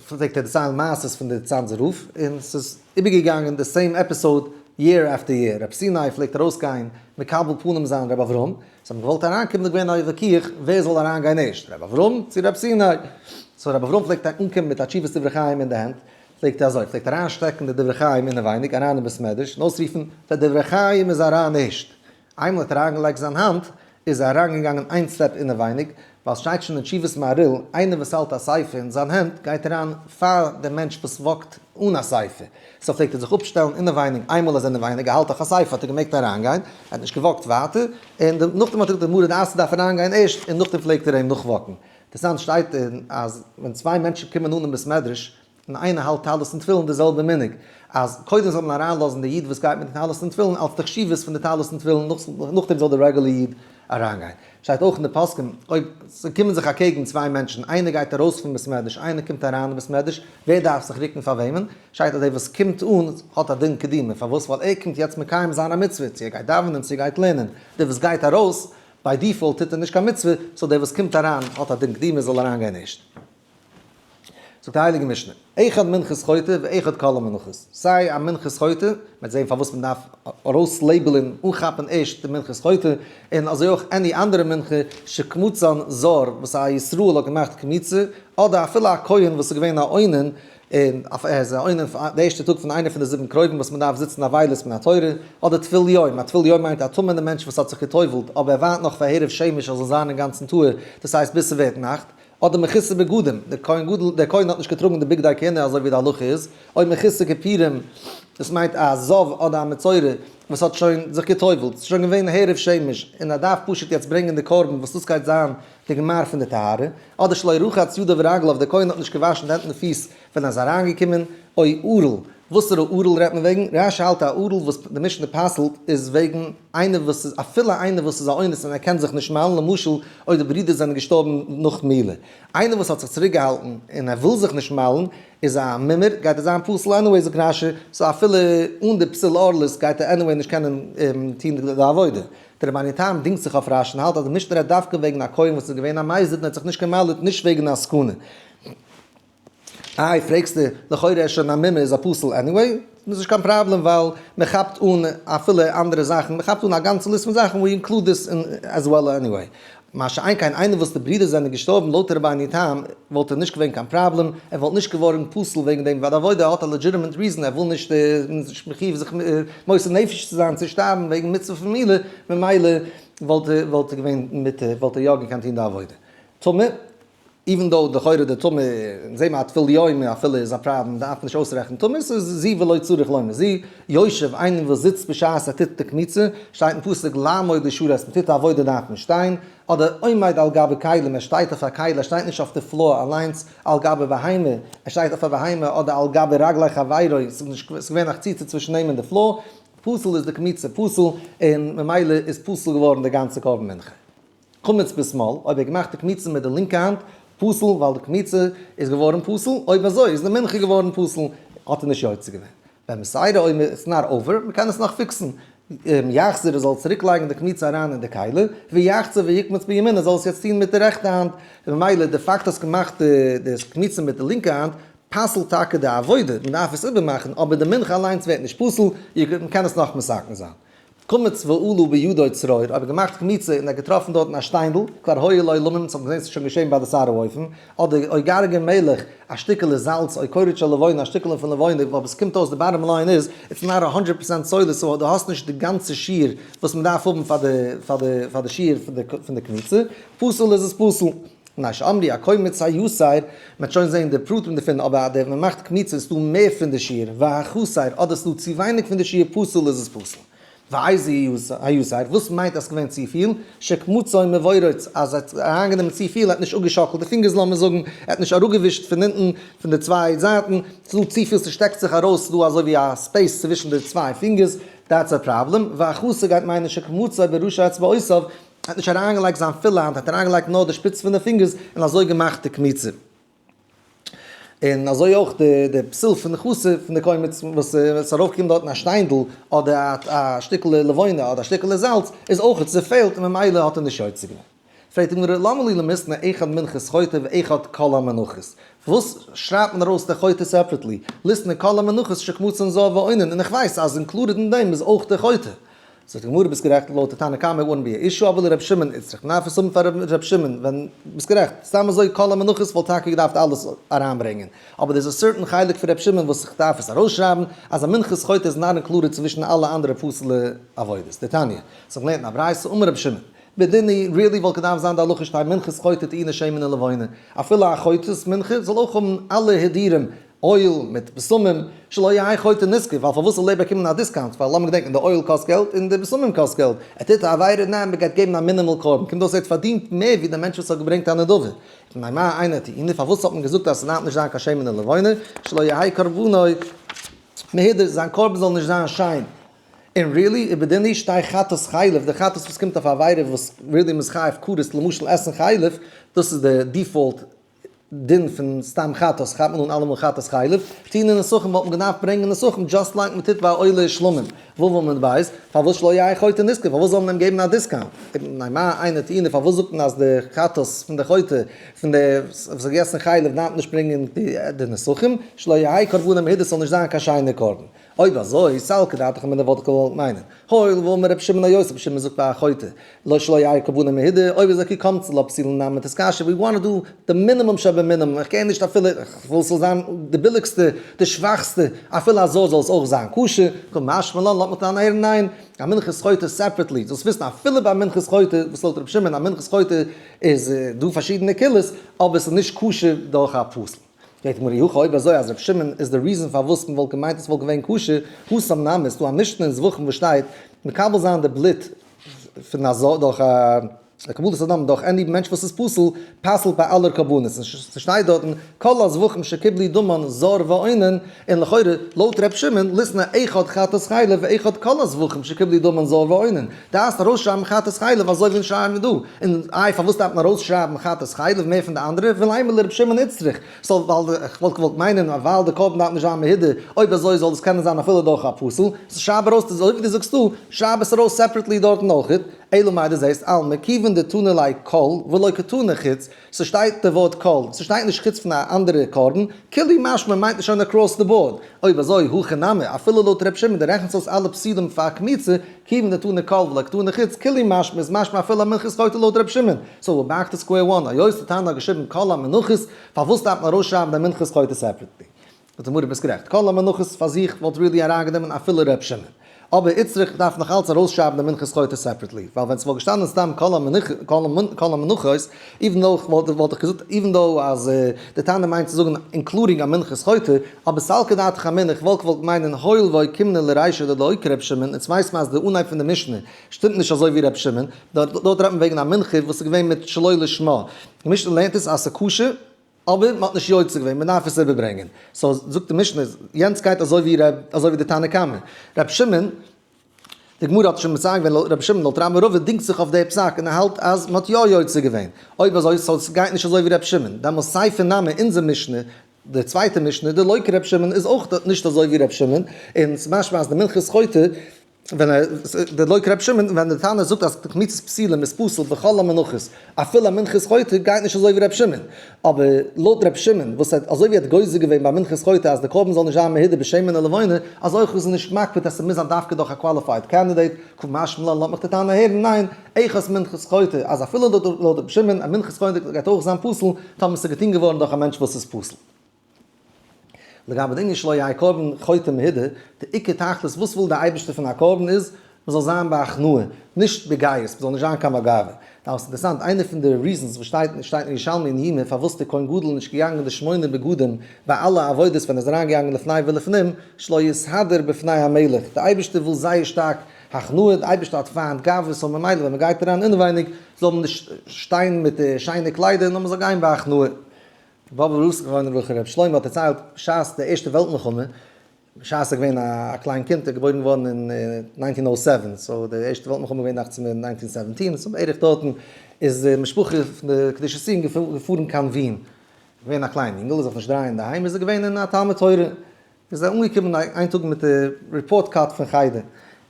פלעגט ער דערציילן מעשות פון די צאנזער רב, און ס'איז איבערגעגאנגען די same episode year after year, רב סיני פלעגט ארויסגיין מקבל פנים זיין רבי אברהם, זיי האבן געוואלט אריינקומען איז געווען א וויכוח ווער זאל אריינגיין ערשט רבי אברהם צו רב סיני, so רבי אברהם פלעגט אנקומען מיט א תשובת דברי חיים אין די הענט, פלעגט ער אזוי, פלעגט אריינשטעקן די דברי חיים אינעווייניג אריין אין בית מדרש און אויסרופן, דער דברי חיים איז אריין ערשט, איינמאל האט ער אריינגעלייגט זיין האנט, איז ער אריינגעגאנגען איין step אינעווייניג, ווייל ס'שטייט שוין אין תשובת מהריל, איינער וואס האלט א ספר אין זיין הענט גייט אריין פאר דעם מענטש וואס walk ט אן א ספר, so פלעגט ער זיך אפשטעלן אינעווייניג, איינמאל ער איז אינעווייניג, ער האלט דאך א ספר האט ער געמעגט אריינגיין, ער האט נישט גע walk ט ווייטער, און נאכדעם האט ער געזאגט די מרא דאתרא דארף אריינגיין ערשט, און נאכדעם פלעגט ער אים נאכ walk ן. אינטערעסאנט שטייט אין אז ווען צוויי מענטשן קומען אן אין בית מדרש, און איינער האלט טלית און תפילין די זעלבע מנהג אז קודם זאל מען אריינלאזן די איד וואס גייט מיט די טלית און תפילין אלס די חשיבות פון די טלית און תפילין נאכדעם זאל די רעגולער איד אריינגיין. שטייט אויך אין די פוסקים אויב ס'קומען זיך אקעגן צוויי מענטשן איינער גייט ארויס פון בית מדרש איינער קומט אריין אין בית מדרש ווער דארף זיך רוקן פאר וועמען? שטייט אז דער וואס קומט אן האט א דין קדימה פארוואס ווייל ער קומט יעצט מקיים זיין א מצוה צו ער גייט דאווענען צו ער גייט לערנען דער וואס גייט ארויס by default טוט ער נישט קיין מצוה so דער וואס קומט אריין האט א דין קדימה זאל אריינגיין ערשט. זאגט די הייליגע משנה, אחד מנחת חוטא ואחד כל המנחות, סיי א מנחת חוטא, מען וועט זען פארוואס מען דארף ארויס label ען אנכאפן ערשט די מנחת חוטא, און אזוי אויך any אנדערע מנחה שקמצן זר וואס א ישראל האט געמאכט קמיצה, אדער אפילו א כהן וואס איז געווען א אונן, און ער איז א אונן די ערשטע טאג פון איינע פון די זיבן קרובים וואס מען דארף זיצן אבילות מן התורה, אדער טבול יום, א טבול יום מיינט א טמא'נע מענטש וואס האט זיך גע'טובל'ט אבער ער ווארט נאך פאר הערב שמש ער זאל זיין אינגאנצן טהור, דאס הייסט ביז ס'ווערט נאכט, אדער מחוסר בגדים, דער כהן גדול, דער כהן האט נישט געטראגן די בגדי כהונה אזוי ווי די הלכה איז, אויב מחוסר כיפורים, דאס מיינט א זב אדער א מצורע וואס האט שוין זיך גע'טובל'ט, ס'איז שוין געווען הערב שמש, און ער דארף פשוט יעצט ברענגען די קרבן וואס דאס גייט זיין די גמר פון די טהרה, אדער שלא רחץ ידיו ורגליו, דער כהן האט נישט געוואשן די הענט און פיס ווען ער איז אריינגעקומען, או ערל, וואסערע ערל רעדט מען וועגן? רש י האלט א ערל וואס די משנה פסל'ט איז וועגן איינער וואס איז אפילו איינער וואס איז א אונס און ער קען זיך נישט מל'ן, למשל אויב די ברידער זענען געשטארבן נאך מילה. איינער וואס האט זיך צוריק געהאלטן און ער וויל זיך נישט מל'ן איז א מומר גייט ער זיין פסול anyway זאגט רש י, so אפילו אן די פסול ערלות גייט ער anyway נישט קענען טון די עבודה. דער רבינו תם דינגט זיך אויף רש י און האלט אז די משנה רעדט דווקא וועגן א כהן וואס איז געווען א מזיד און האט זיך נישט גע'מל'ט נישט וועגן א סכנה. איי פרעגסטו, לכאורה איז שוין א מומר איז א פסול anyway, איז נישט קיין פראבלעם ווייל מען כאפט אן אפילו אנדערע זאכן, מען כאפט אן א גאנצע ליסט פון זאכן we include this as well anyway. מה שאין כן איינער וואס די ברידער זענען געשטארבן לויט רבינו תם וואלט ער נישט געווען קיין פראבלעם, ער וואלט נישט געווארן פסול וועגן דעם ווייל די עבודה האט א legitimate reason ער וויל נישט נישט מחיוב זיך מוסר נפש צו זיין צו שטארבן וועגן מצוה פון מילה ממילא וואלט וואלט ער געווען מיט וואלט ער יא געקענט טון די עבודה. טמא. even though לכאורה די טומאה, זעה מיר א טבול יום אפילו איז א פראבלעם, דארף מען נישט אויסרעכענען טומאה, ס'איז זו ולא צריך לומר זו, יושב, איינער וואס זיצט בשעת ער טוט די קמיצה, שטייט אין פסוק לעמוד לשרת, מען טוט א עבודה דארף מען שטיין, אדער עומד על גבי כלים, ער שטייט אויף א כלי, ער שטייט נישט אויף די floor אליינס, על גבי בהמה, ער שטייט אויף א בהמה, אדער על גבי רגלי חברו, ס'איז געווען א חציצה צווישן אים און די floor, פסול איז די קמיצה פסול, און ממילא איז פסול געווארן די גאנצע קרבן מנחה. קמץ בשמאל, אויב ער האט געמאכט די קמיצה מיט די לינקע האנט, פסול, ווייל די קמיצה איז געווארן פסול, אויב אזוי איז די מנחה געווארן פסול, האט ער נישט יוצא געווען. בן פתירא אומר, it's not over, מען קען עס נאך fix ן, יחזיר ער זאל צוריק לייגן די קמיצה אריין אין די כלי, ויחצה ויקמוץ בימין ער זאל עס יעצט טון מיט די רעכטע האנט, ממילא די פאקט האסט געמאכט די קמיצה מיט די לינקע האנט, פסל'ט טאקע די עבודה, מען דארף עס איבערמאכן, אבער די מנחה אליינס ווערט נישט פסול, מען קען עס נאך מתקן זיין. קמץ ועלה בידו צרור, אויב ער האט געמאכט קמיצה און ער האט געטראפן דארטן א שטיינדל, כבר היה לעולמים, אונז האבן געזען ס'איז שוין געשען ביי די שר האופים, אדער או גרגיר מלח, א שטיקעלע זאלץ, או קורט של לבונה, א שטיקעלע פון לבונה, אבער ס'קומט אויס די bottom line איז, it's not a hundred percent סולת, so דו האסט נישט די גאנצע שיעור וואס מ'דארף האבן פאר די פאר די פאר די שיעור פון די קמיצה, פסול איז עס פסול. מפני שאמרו הקומץ היתר, מ'וועט שוין זען די פרטים דערפון, אבער אז ווען מ'מאכט קמיצה איז דא מער פון די שיעור, והחסר, אדער ס'דא צו ווייניג פון די שיעור, פסול איז עס פסול. ואיזה היתר, וואס מיינט אז ס'געווען צופיל? שקמצו מבורות, אז ער האט אריינגענומען צופיל, ער האט נישט אפגעשאקלט די פינגערס לאמיר זאגן, ער האט נישט אראפגעווישט פון אונטן פון די צוויי זייטן, ס'דא צופיל ס'שטעקט זיך ארויס, ס'דא אזוי ווי א space צווישן די צוויי פינגערס, that's א פראבלעם. והחסר גייט מיינען שקמצו בראשי אצבעותיו, ער האט נישט אריינגעלייגט זיין פולע האנט, ער האט אריינגעלייגט נאר די שפיץ פון די פינגערס און אזוי געמאכט די קמיצה. און אזוי אויך די די פסול פון די חסר פון די קומץ וואס איז ארויפגעקומען דארטן א שטיינדל אדער א שטיקל לבונה אדער א שטיקעלע זאלץ איז אויך צופעלט און ממילא האט ער נישט יוצא געווען. פרעגט די גמרא למה לי למיתנא אחד מנחת חוטא ואחד כל המנחות? פארוואס שרייבט מען ארויס די חוטא separately? ליתני כל המנחות שקמצן זר ואונן און איך ווייס אז included אין דעם איז אויך די חוטא. זאגט די גמרא ביסט גערעכט לויט די תנא קמא wouldn't be א issue אבער לר' שמעון איצטריך מ'דארף עס האבן פאר ר' שמעון ווען ביסט גערעכט סתם אזוי כל המנחות וואלט טאקע געדארפט אלעס אריינברענגען אבער דער איז א certain חלק פון ר' שמעון וואס איך דארף עס ארויסשרייבן אז א מנחת חוטא איז not included צווישן אלע אנדערע פסול'ע עבודות דתניא ס'האט געלערנט אין א ברייתא אמר ר' שמעון בדין הוא really וואלט געדארפט זיין די הלכה שתהא מנחת חוטא טעונה שמן ולבונה אפילו א חוטא'ס מנחה זאל אויך האבן אלע הידורים oil מיט בשמים, שלא יהא חוטא נשכר, ווייל פארוואס זאל ער באקומען א discount, ווייל לאמיר געדענקען די oil קאסט געלט און די בשמים קאסט געלט, ער טוט א עבירה, ניין מען גייט געבן א minimal קרבן, קומט אויס ער האט פארדינט מער ווי דער מענטש וואס האט געברענגט א נדבה. מפני מה אינה טעונה, פארוואס האט מען געזאגט אז ס'דארף נישט זיין קיין שמן און לבונה, שלא יהא קרבנו מהודר, זיין קרבן זאל נישט זיין שיין. און really, ובדין הוא שתהא חטאת חלב, די חטאת וואס קומט אויף א עבירה וואס really מ'איז חייב כרת, למשל עסן חלב, דאס איז די default דין פון סתם חטאת, כאפט מען אן אלעמאל חטאת חלב, טעונה נסכים וואלט מען געדארפט ברענגען נסכים just like מען טוט ביי עולה שלמים, וואו מען ווייסט, פארוואס שלא יהא חוטא נשכר, פארוואס זאל מען אים געבן א discount, מפני מה אינה טעונה, פארוואס זאגט מען אז די חטאת פון די חוטא, פון די וואס האט געגעסן חלב דארף נישט ברענגען די נסכים, שלא יהא קרבנו מהודר ס'זאל נישט זיין קיין שיינער קרבן. אויב אזוי, סלקא דעתך אמינא וואלט איך געוואלט מיינען, הואיל ואמר רבי שמעון היות רבי שמעון זאגט ביי א חוטא, לא שלא יהא קרבנו מהודר, אויב אזוי כי קמצי לה פסולין נמי תתקשיא, we want to do the minimum שבמינימום, איך קען נישט אפילו, איך וויל ס'זאל זיין די ביליגסטע, די שוואכסטע, אפילו אזוי זאל עס אויך זיין כשר, קא משמע לן, לאזט מיך דאן הערן ניין, א מנחת חוטא separately, זאלסט וויסן אפילו ביי מנחת חוטא, וואס לויט רבי שמעון א מנחת חוטא איז דא פארשידענע קולות, אבער ס'איז נישט כשר דורך א פסול. פרעגט די גמרא אי הכי אויב אזוי אז ר' שמעון איז די reason פארוואס מען וואלט געמיינט עס וואלט געווען כשר, התם נמי איז דא א משנה אין זבחים וואס שטייט מקבל זיין די בלוט פון א זר דורך א קבלת הדם דורך any מענטש וואס איז פסול פסל'ט ביי אלע קרבנות און ס'שטייט דארטן כל הזבחים שקיבלו דמן זר ואונן און לכאורה לויט ר' שמעון ליתני אחד חטאת חלב ואחד כל הזבחים שקיבלו דמן זר ואונן דארפסט ארויסשרייבן חטאת חלב אזוי ווי אונז שרייבן דא, און איי פארוואס דארף מען ארויסשרייבן חטאת חלב מער פון די אנדערע, ולימא לר' שמעון איצטריך, סאו ווייל איך וואלט געוואלט מיינען אז ווייל די קרבן דארף נישט זיין מהודר, אויב אזוי זאל עס קענען זיין אפילו דורך א פסול, סאו שרייב ארויס אזוי ווי דו זאגסט דא, שרייב עס ארויס separately דארטן אויכעט, אלא מאי דו זעסט אלמא כיוון דתנא ליה כל ולא קתני חוץ, ס'שטייט די ווארט כל, ס'שטייט נישט חוץ פון א אנדערע קרבן, כולהו משמע מיינט עס שוין across the board, אויב אזוי הכא נמי, אפילו לויט ר' שמעון די רעכנסט אויס אלע פסולים פאר קמיצה, כיוון דתנא כל ולא קתני חוץ, כולהו משמע איז משמע אפילו א מנחת חוטא לויט ר' שמעון, so we're back to square one, היות די תנא האט געשריבן כל המנחות, פארוואס דארף מען ארויסשרייבן די מנחת חוטא separately? זאגט די גמרא ביסט גערעכט, כל המנחות פאר זיך וואלט really אריינגענומען אפילו ר' שמעון, אבער איצטריך דארף נאך אלץ ארויסשרייבן די מנחת חוטא separately, ווייל ווען ס'וואלט געשטאנען סתם כל המנחות, even though וואלט איך געזאגט even though אז די תנא מיינט צו זאגן including א מנחת חוטא, אבער סלקא דעתך אמינא איך וואלט געוואלט מיינען הואיל ואוקימנא לרישא דלא כר' שמעון, אונז ווייסט מען אז די אנהייב פון די משנה שטימט נישט אזוי ווי ר' שמעון, דארט רעדט מען וועגן א מנחה וואס איז געווען מיט שלא לשמה, די משנה לערנט עס אז ס'כשר, אבער מ'האט נישט יוצא געווען, מ'דארף עס איבערברענגען. so זאגט די משנה, יענץ גייט אזוי ווי ר' אזוי ווי די תנא קמא. ר' שמעון, די גמרא האט שוין מציין געווען ר' שמעון לויט רמי רבא דינגט זיך אויף די פסק און ער האלט אז מ'האט יא יוצא געווען. אויב אזוי so ס'גייט נישט אזוי ווי ר' שמעון. דעמאלס סיפא נמי אונזער משנה, די צווייטע משנה, דלא כר' שמעון איז אויך נישט אזוי ווי ר' שמעון, און ס'משמע אז די מנחת חוטא. ווען ער, דלא כרבי שמעון, ווען די תנא זאגט אז קמיצת פסולים איז פסול בכל המנחות אפילו א מנחת חוטא גייט נישט אזוי ווי רבי שמעון, אבער לויט רבי שמעון וואס האט אזוי ווי ער האט גוזר געווען ביי מנחת חוטא אז די קרבן זאל נישט זיין מהודר בשמן ולבונה, אזוי אויך איז ער נישט מקפיד אז ס'מוז זיין דווקא דורך א qualified candidate, קא משמע לן לאזט מיך די תנא הערן, ניין, אחת מנחת חוטא, אז אפילו לויט רבי שמעון א מנחת חוטא גייט אויך זיין פסול טאמער ס'איז געטון געווארן דורך א מענטש וואס איז פסול. לגבי די ענין שלא יהא קרבן חוטא מהודר, די עיקר תכלית וואס וויל די אייבערשטער פון א קרבן איז, מען זאל זיין בהכנעה, נישט בגאות, מען זאל נישט זיין קיין בעל גאווה. דאס איז אינטערעסאנט, איינע פון די reasons וואס שטייט שטייט אין ירושלמי אין יומא פארוואס דער כהן גדול איז נישט געגאנגען די שמונה בגדים ביי אלע עבודות ווען ער איז אריינגעגאנגען לפני ולפנים, שלא יתהדר בפני המלך, די אייבערשטער וויל זייער שטארק הכנעה, די אייבערשטער האט פיינט גאווה, so ממילא ווען מען גייט אריין אינעווייניג זאל מען נישט שטיין מיט די שיינע קליידער נאר מען זאל גיין בהכנעה. באבע רב זכרונו לברכה רבי שלמה האט דערציילט בשעת די ערשטע וועלט מלחמה, בשעת ער איז געווען א קליין קינד, ער איז געבוירן געווארן אין 1907, so די ערשטע וועלט מלחמה איז געווען דאכט זיך מיר אין 1917, so בערך דארטן איז די משפחה פון די קדושת ציון געפארן קיין ווין, געווען א קליין אינגל, איז זיך נישט דרייען אינדערהיים, איז ער געווען אין א תלמוד תורה, איז ער אנגעקומען איין טאג מיט די report card פון חדר,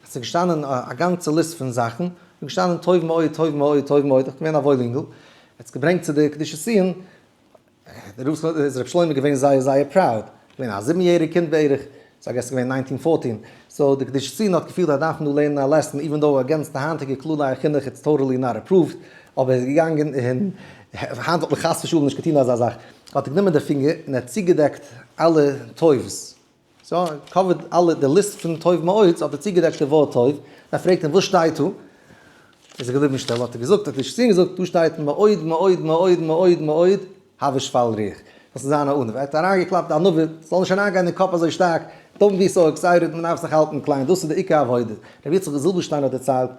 עס איז געשטאנען א גאנצע list פון זאכן, איז געשטאנען טוב מאוד טוב מאוד טוב מאוד, איך בין געווען א וואויל אינגל, ער האט עס געברענגט צו די קדושת ציון, דער רב איז רבי שלמה געווען זייער זייער proud, געווען א זיבן יעריג קינד בערך, so I guess געווען 19 fourteen, so די קדושת ציון האט געפילט אז ער דארף דא לערנען א lesson, even though against די היינטיגע כללי החינוך it's totally not approved, אבער ער איז געגאנגען און היינט וואלט מען חס ושלום נישט געטון אזא זאך, האט ער גענומען די פינגער און ער האט צוגעדעקט אלע טוב'ס, so covered אלע די list פון טוב מאוד'ס האט ער צוגעדעקט די ווארט טוב, און ער פרעגט אים וואס שטייט דא? איז ער געבליבן שטיל, האט ער געזאגט, האט די שטן געזאגט, דא שטייט מאוד מאוד מאוד מאוד מאוד הוי שפל רוח, זאלסט זיין א עניו, ער האט אריינגעקלאפט די ענווה, ס'זאל נישט אריינגיין אין קאפ אזוי שטארק, don't be so excited, מ'דארף זיך האלטן קליין, דאס איז די עיקר עבודה. רבי יצחק זילבערשטיין האט דערציילט,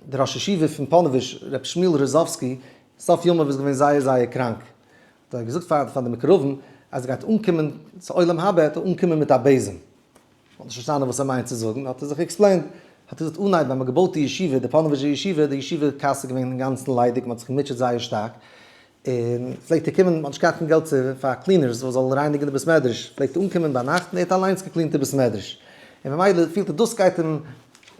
דער ראש ישיבה פון פאנאוויזש, רבי שמואל רוזאווסקי, סוף ימיו איז געווען זייער זייער קראנק, האט ער געזאגט פאר די מקורבים אז ער גייט אנקומען צו עולם הבא העט ער אנקומען מיט א בעזעם. מ'האט נישט פארשטאנען וואס ער מיינט צו זאגן, האט ער זיך explained, האט ער געזאגט אנהייב ווען מ'האט געבויט די ישיבה, די פאנאוויזשער ישיבה, די ישיבה קאסע איז געווען אינגאנצן ליידיג, מ'האט זיך געמוטשעט זייער שטארק, און פלעגט ער קומען, מ'האט נישט געהאט קיין געלט צו פאר cleaners וואס זאלן רייניגן די בית מדרש, פלעגט ער אנקומען ביינאכט און ער האט אליינס געקלינט די בית מדרש, און ממילא פילט ער דאס גייט אים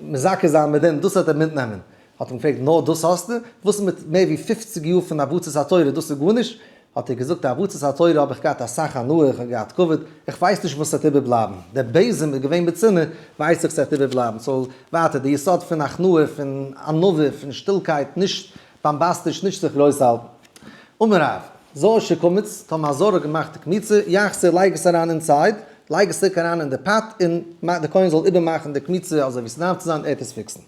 מזכה זיין מיט דעם, דאס וועט ער מיטנעמען. האט אים געפרעגט, נאר דאס האסטו? וואס איז מיט מער ווי 50 יאר פון הרבצת התורה, דאס איז גארנישט? האט ער געזאגט, הרבצת התורה האב איך געהאט אסאך הנאה, איך האב געהאט כבוד, איך ווייס נישט וואס ס'וועט איבערבלייבן, דער בעזעם איז געווען בצנעה, ווייס איך ס'וועט איבערבלייבן, so ווייטער, די יסוד פון הכנעה, פון ענווה, פון שטילקייט, נישט באמבאסטיש, נישט זיך גרויס האלטן. אמר רב, זר שקמץ, טאמער א זר האט געמאכט די קמיצה, יחזיר, לייג עס אריין inside, לייג עס צוריק אריין אין די pot, און די כהן זאל איבערמאכן די קמיצה אזוי ווי ס'דארף צו זיין, ער וועט עס פיקסן.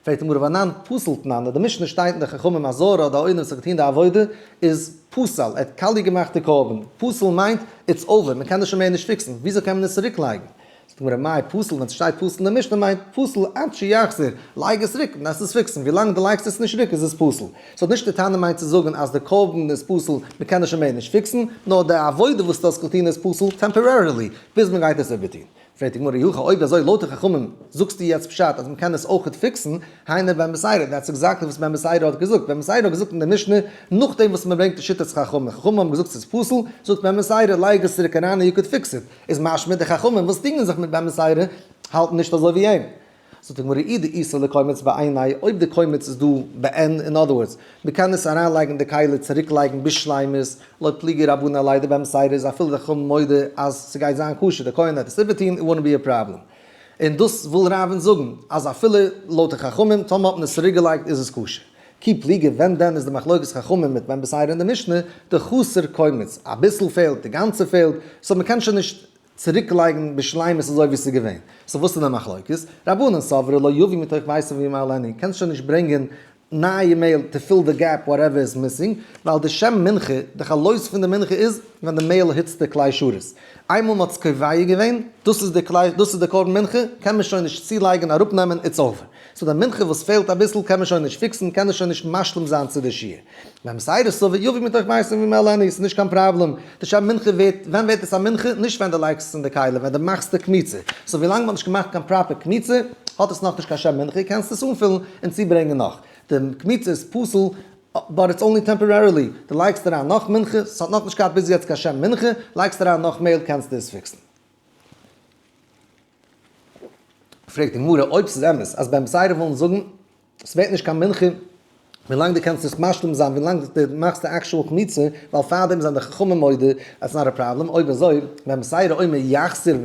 פרעגט די גמרא ואנן פסול תנן, אין די משנה שטייט אין די חכמים א זר אדער א אונן וואס האט געטון די עבודה איז פסל, ער האט קאליע געמאכט די קרבן, פסול מיינט it's over, מען קען עס שוין מער נישט פיקסן, וויאזוי קען מען עס צוריק לייגן? זאגט די גמרא מאי פסול, ווען ס'שטייט פסול אין די משנה מיינט פסול עד שיחזיר, לייג עס צוריק און וועסט עס פיקסן, ווילאנג דו לייגסט עס נישט צוריק איז עס פסול. so נישט די תנא מיינט צו זאגן אז די קרבן איז פסול, מען קען עס שוין מער נישט פיקסן, נאר די עבודה וואס דו האסט געטון איז פסול temporarily, ביז מען גייט עס איבערטון. פרעגט די גמרא אי הכי אויב אזוי לויט די חכמים זאגסטו יעצט פשט אז מ'קען עס אויכעט פיקסן, היינו בן בתירא, that's exactly וואס בן בתירא האט געזאגט, בן בתירא האט געזאגט אין די משנה נאכדעם וואס מ'ברענגט די שיטת חכמים, חכמים האבן געזאגט ס'איז פסול, זאגט בן בתירא לייג עס צוריק אריין און you could fix it, איז משמע די חכמים וואס דינגען זיך מיט בן בתירא האלטן נישט אזוי ווי אים. זאגט די גמרא אי דאיתיה לקומץ בעיניה, אויב די קומץ איז דא בעין, in other words, מ'קען עס אריינלייגן די כלי צוריקלייגן בשלימות, לא פליגי רבנן עליה דבן בתירא איז אפילו די חכמים מודה אז ס'גייט זיין כשר, די כהן וועט עס איבערטוהן, it won't be a problem. און דאס וויל רב אונז זאגן, אז אפילו לויט די חכמים, טאמער האט מען עס צוריקגעלייגט איז עס כשר. כי פליגי, ווען דען איז די מחלוקת חכמים מיט בן בתירא אין די משנה, דחסר קומץ, אביסל פעלט, די גאנצע פעלט, so מ'קען שוין נישט צוריקלייגן בשלימות אזוי ווי ס'איז געווען. so וואס איז די מחלוקת? רבנן סברי לא יביא מתוך ביתו וימלאנו, קענסט שוין נישט ברענגען נייע מעהל to fill the gap whatever is missing, ווייל די שם מנחה, די חלות פון די מנחה איז ווען די מעהל היצט די כלי שרת. איינמאל מ'האט עס קובע געווען, דאס איז די כלי, דאס איז די קרבן מנחה, קען מען שוין נישט צולייגן אראפנעמען, it's over. so די מנחה וואס פעלט אביסל קען מען שוין נישט פיקסן, קען עס שוין נישט משלים זיין צו די שיעור. בן בתירא סבר יביא מתוך ביתו וימלאנו, ס'איז נישט קיין פראבלעם, די שם מנחה ווערט, ווען ווערט עס א מנחה? נישט ווען דו לייגסט עס אין די כלי, ווען דו מאכסט די קמיצה, so ווילאנג מ'האט נישט געמאכט קיין proper קמיצה, האט עס נאכנישט קיין שם מנחה, קענסט עס אנפילן און צוברענגען נאך. די קמיצה איז פסול, but it's only temporarily, דו לייגסט אריין נאך מנחה, ס'האט נאכנישט געהאט ביז יעצט קיין שם מנחה, לייגסט אריין נאך מעהל קענסטו עס פיקסן. פרעגט די גמרא אויב ס'איז אמת אז בן בתירא ווילן זאגן ס'ווערט נישט קיין מנחה ווילאנג דו קענסט נישט משלים זיין ווילאנג דו מאכסט די actual קמיצה, ווייל פארדעם זענען די חכמים מודה אז ס'נאט א פראבלעם, אויב אזוי בן בתירא אומר יחזיר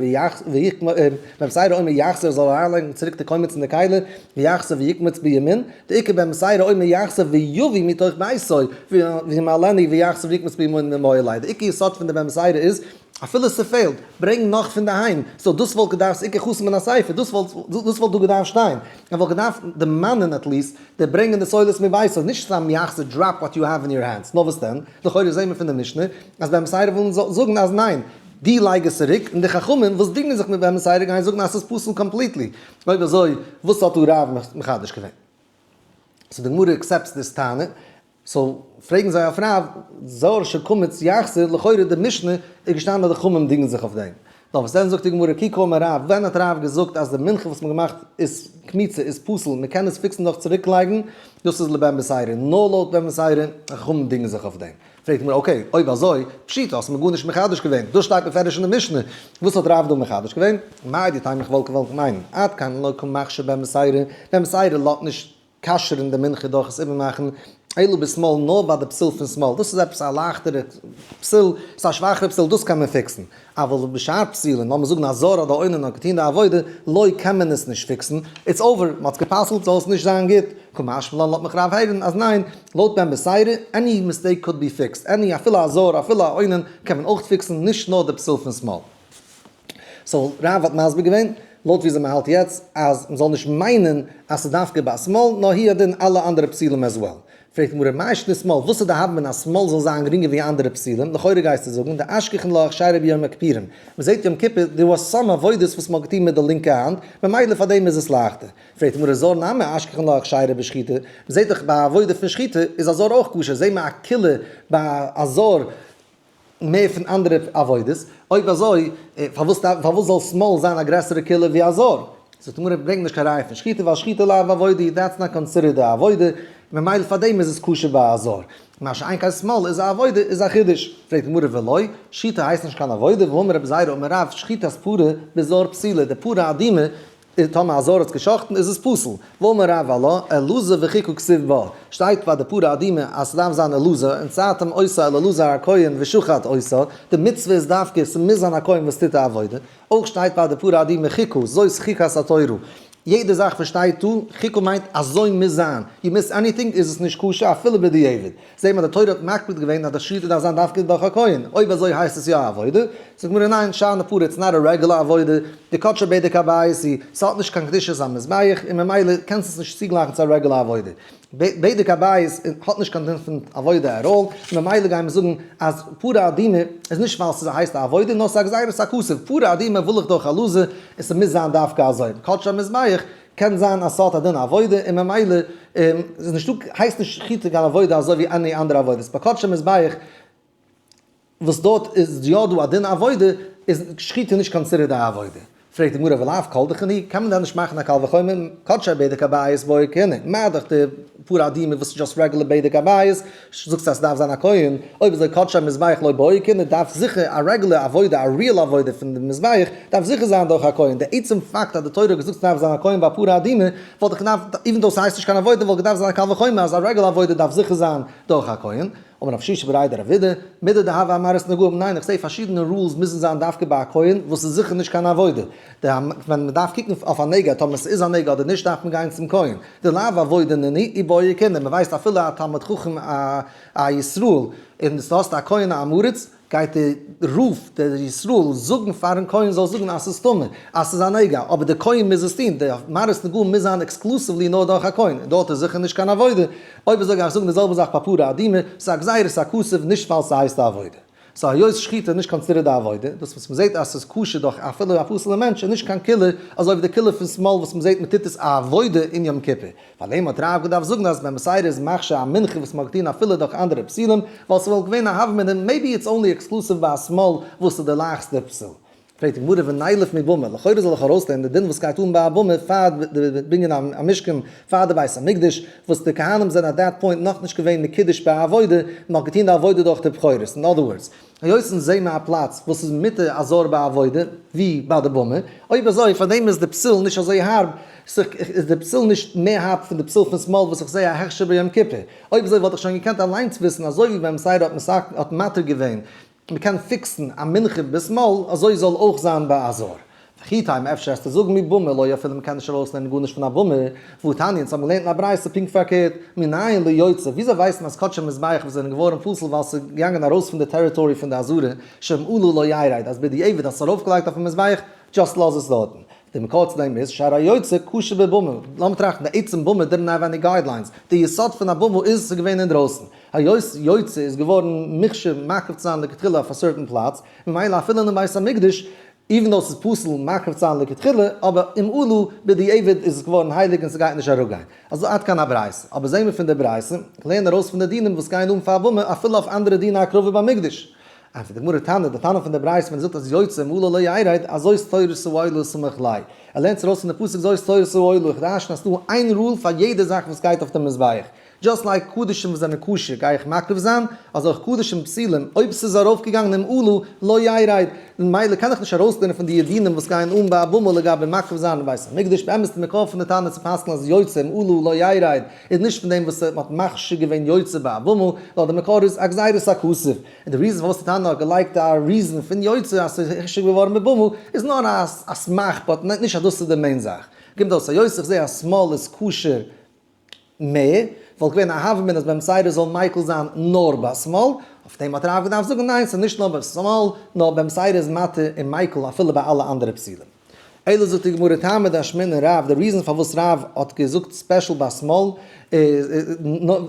בן בתירא אומר יחזיר זאל ער אריינלייגן צוריק די קומץ אין די כלי ויחזיר ויקמוץ בימין, די עיקר בן בתירא אומר יחזיר ויביא מתוך ביתו וימלאנו ויחזיר ויקמוץ בימין ממעלי, די עיקר יסוד פון די בן בתירא איז אפילו ס'פעלט, ברענג נאך פון די היים, so דאס וואלט געדארפט, ס'עיקר חסר מן הספר, דאס וואלט דאס וואלט דא געדארפט שטיין, ער וואלט געדארפט דערמאנען at least די ברענגען די סולת מביתו, נישט סתם יחזיר drop what you have in your hands, נאר וואס דען, לכאורה זעהן מיר פון די משנה אז בן בתירא ווילן זאגן אז ניין, די לייג עס צוריק, און די חכמים וואס דינגען זיך מיט בן בתירא גייען זאגן אז ס'איז פסול completely, אויב אזוי וואס האט דא רב מחדש געווען? so די גמרא accepts this טענה, so פרעגן זיי אויף רב, זר שקמץ יחזיר, לכאורה די משנה איז געשטאנען אז די חכמים דינגען זיך אויף דעם. נאר וואס דען זאגט די גמרא כי קאמר רב, ווען האט רב געזאגט אז די מנחה וואס מ'האט געמאכט איז קמיצה איז פסול, מ'קען עס פיקסן דורך צוריק לייגן, דאס איז לבן בתירא, נאר לויט בן בתירא, חכמים דינגען זיך אויף דעם. פרעגט די גמרא okay, אויב אזוי, פשיטא האסט מיר גארנישט מחדש געווען, דאס שטייט מפורש אין די משנה, וואס האט רב דא מחדש געווען? מהו דתימא איך וואלט געוואלט מיינען, עד כאן לא קא מכשיר בן בתירא, בן בתירא לאזט נישט כשר'ן די מנחה דורך עס איבערמאכן אלא בשמאל נאר ביי די פסול פון שמאל, דאס איז עפעס א לייכטערע פסול, ס'איז א שוואכערע פסול, דאס קען מען פיקסן, אבל בשאר פסולין, לאמיר זאגן א זר אדער אונן האט געטון די עבודה, לא קען מען עס נישט פיקסן, it's over, מ'האט עס גע'פסל'ט זאל עס נישט זיין גוט, קא משמע לן לאזט מיך רב הערן אז ניין, לויט בן בתירא, any mistake could be fixed, any אפילו א זר אפילו א אונן קען מען אויך פיקסן, נישט נאר די פסול פון שמאל. so רב האט מסביר געווען, לויט וויאזוי מען האלט יעצט, אז מען זאל נישט מיינען אז ס'איז דווקא ביי שמאל, נאר הוא הדין אלע אנדערע פסולים as well. פרעגט די גמרא, מאי שנא שמאל, וואס איז די הוה אמינא אז שמאל זאל זיין גרינגער ווי אנדערע פסולים, לכאורה גייסטו זאגן, דאשכחן לה אכשרה ביום הכפורים, מען זעט יום כיפור, there was some עבודות וואס מען האט געטון מיט די לינקע האנט, ממילא פאר דעם איז עס לייכטער. פרעגט די גמרא, זר נמי אשכחן לה אכשרה בשחיטה, מען זעט דאך ביי עבודה פון שחיטה איז א זר אויך כשר, זעט מען א קולא ביי א זר מער פון אנדערע עבודות, אויב אזוי פארוואס פארוואס זאל שמאל זיין א גרעסערע קולא ווי א זר? זאגט די גמרא ברענג נישט קיין ראיה פון שחיטה ווייל שחיטה לאו עבודה that's not considered א עבודה, ממילא פאר דעם איז עס כשר ביי א זר, מה שאין כן שמאל איז א עבודה איז א חידוש. פרעגט די גמרא ולא, שחיטה הייסט נישט קיין עבודה, והאמר רבי זירא אמר רב שחיטת פרה בזר פסולה, די פרה אדומה איז טאמער א זר האט געשחטן איז עס פסול. ואמר רב עלה, אלעזר וחיכו כתיב בה, שטייט ביי די פרה אדומה אז ס'דארף זיין אלעזר, ונתתם אותה אל אלעזר הכהן ושחט אותה, די מצוה איז דווקא ס'מוז זיין א כהן וואס טוט די עבודה. אויך שטייט ביי די פרה אדומה חוקה, זאת חוקת התורה. יעדע זאך וואס שטייט דא, חוקה מיינט אזוי מוז זיין, you miss anything איז עס נישט כשר אפילו בדיעבד. זעהט מען די תורה האט מקפיד געווען אז די שחיטה דארף זיין דווקא דורך א כהן, אויב אזוי הייסט עס יא א עבודה? זאגט גמרא ניין, שאני פרה it's not a regular עבודה, דקדשה בדק הבית היא, ס'האט נישט קיין קדושת המזבח און ממילא קענסט עס נישט צוגלייכן צו א רעגולער עבודה. בדק הבית האט נישט קיין דין פון עבודה at all, און ממילא גייען מיר זאגן אז פרה אדומה איז נישט ווייל ס'הייסט א עבודה נאר ס'איז א גזירת הכתוב, פרה אדומה וויל איך דורך אלעזר און ס'מוז זיין דווקא אזוי, קדשה המזבח קען זיין אז ס'האט א דין עבודה און ממילא איז נישטא הייסט נישט שחיטה קיין עבודה אזוי ווי any אנדערע עבודות. ביי קדשי מזבח וואס דארט איז יא דא א דין עבודה איז שחיטה נישט considered א עבודה. פרעגט די גמרא ולאו כל דכן הוא, קען מען דען נישט מאכן א קל וחומר קדשי בדק הבית בעי כהונה, מה דאך די פרה אדומה וואס איז just regular בדק הבית, זאגסט אז ס'דארף זיין א כהן, אויב אזוי קדשי מזבח לא בעי כהונה דארף זיכער א רעגולער עבודה א real עבודה פון די מזבח דארף זיכער זיין דורך א כהן, די עצם פאקט אז די תורה האט געזאגט ס'דארף זיין א כהן ביי פרה אדומה וואלט איך געדארפט even though ס'הייסט נישט קיין עבודה וואלט געדארפט זיין א קל וחומר אז א רעגולער עבודה דארף זיכער זיין דורך א כהן. אמר רב שישא בריה דרב אידי, מידי דהוה אמרת נגעים, ניין איך זעה פארשידענע rules מוזן זיין דווקא ביי א כהן וואס איז זיכער נישט קיין עבודה, די ווען מ'דארף קוקן אויף א נגע טאמער ס'איז א נגע אדער נישט דארף מען גיין צום כהן, דלאו עבודה נינהו איבעי כהונה, מ'ווייסט אפילו א תלמיד חכם א ישראל און דו האסט א כהן א עם הארץ, גייט דער רב דער ישראל זאגן פארן כהן זאל זאגן אז ס'איז טמא, אז ס'איז א נגע, אבער דער כהן מוז עס טון, די מראות נגעים מוז זיין exclusively נאר דורך א כהן, און דארט איז זיכער נישט קיין עבודה, אויב אזוי גיי איך זאגן די זעלבע זאך ביי פרה אדומה, ס'איז א גזירת הכתוב נישט ווייל ס'הייסט א עבודה. so היות שחיטה איז נישט considered א עבודה, דאס וואס מ'זעט אז ס'איז כשר דורך אפילו א פסול'ע מענטש איז נישט קיין קולא, אזוי ווי די קולא פון שמאל וואס מ'זעט מ'טוט עס א עבודה אין יום כיפור. פאר דעם האט רב געדארפט זאגן אז בן בתירא איז מכשיר א מנחה וואס מ'האט געטון אפילו דורך אנדערע פסולים, ווייל ס'וואלט געווען א הוה אמינא, maybe it's only exclusive ביי א שמאל וואס איז די לייכסטע פסול. פרעגט די גמרא ונילף מבמה, לכאורה זאל איך ארויסלערנען די דין וואס גייט אן ביי א במה פאר די בנין המשכן, פאר די בית המקדש, וואס די כהנים זענען at that point נאכנישט געווען מקודש ביי עבודה, מען האט געטון די עבודה דורך די בכורות, in other words, היות אונז זעהן מיר א פלאץ וואס איז מותר א זר ביי עבודה, ווי ביי די במה, אויב אזוי פארדעם איז די פסול נישט אזוי הארב, איז די פסול נישט מער הארב פון די פסול פון שמאל וואס איך זעה א הכשר ביום כיפור, אויב אזוי וואלט איך שוין געקענט אליינס וויסן אזוי ווי ביים סדר האט מתיר געווען מען קען פיקסן א מנחה בשמאל, אזוי זאל אויך זיין ביי א זר. וכי תימא אפשר וועסטו זאגן מבמה לא אפילו מען קען נישט ארויסלערנען גארנישט פון א במה, והא תניא אונז האבן געלערנט אין א ברייתא פונקט פארקערט, מנין ליוצא, וויאזוי ווייסט מען אז קדשי מזבח וואס זענען געווארן פסול ווייל ס'איז געגאנגען ארויס פון די territory פון די עזרה, שאם עלה לא ירד, אז בדיעבד האסט עס ארויפגעלייגט אויפן מזבח, just לאז עס דארטן. די מקור צו דעם איז, שהרי יוצא כשר בבמה, לאמיר טראכטן, די עצם במה didn't have any guidelines, די יסוד פון א במה איז ס'איז געווען אינדרויסן, היות יוצא איז געווארן מוכשר מקריב צו זיין לכתחילה אויף א certain פלאץ, ממילא אפילו אינעם בית המקדש, even though ס'איז פסול מקריב צו זיין לכתחילה, אבער אם עלה בדיעבד איז עס געווארן הייליג און ס'גייט נישט אראפגיין. אזוי עד כאן הברייתא. אבער זעהן מיר פון די ברייתא, לערן ארויס פון די דינים וואס גייען אן פאר במה אפילו אויף אנדערע דיני הקרבה במקדש. ענטפערט די גמרא תנא, די תנא פון די ברייתא ווען ער זאגט אז יוצא אם עלה לא ירד, אזוי איז תורת העולה סמוך ליה. ער לערנט עס ארויס פון די פסוק זאת תורת העולה, איך דרשן אז ס'דא איין rule פאר יעדע זאך וואס גייט אויף די מזבח. just like קדשים וואס זענען כשר גיי איך מקריב זיין, אזוי אויך קדשים פסולים, אויב ס'איז ארויפגעגאנגען אם עלה לא ירד, ממילא קען איך נישט ארויסלערנען פון די דינים וואס גייען אן ביי א במה לגבי מקריב זיין אין בית המקדש, באמת די מקור פון די תנא צו פסק'ן אז יוצא אם עלה לא ירד איז נישט פון דעם וואס מ'האט מכשיר געווען יוצא ביי א במה, נאר די מקור איז א גזירת הכתוב, און די reason פארוואס די תנא האט געלייגט א reason פון יוצא אז ס'איז הכשר געווארן בבמה איז נאר א סמך but נישט אז דאס איז די main זאך. קומט אויס היות איך זע אז שמאל איז כשר מער, וואלט געווען א הוה אמינא אז ביים סדר זאל מיקל זיין נאר ביי שמאל, אויף דעם האט רב געדארפט זאגן ניין ס'איז נישט נאר ביי שמאל, נאר ביים סדר איז מתיר און מיקל אפילו ביי אלע אנדערע פסולים. אלא זאגט די גמרא טעמא דאשמועינן רב, די reason פארוואס רב האט געזאגט special ביי שמאל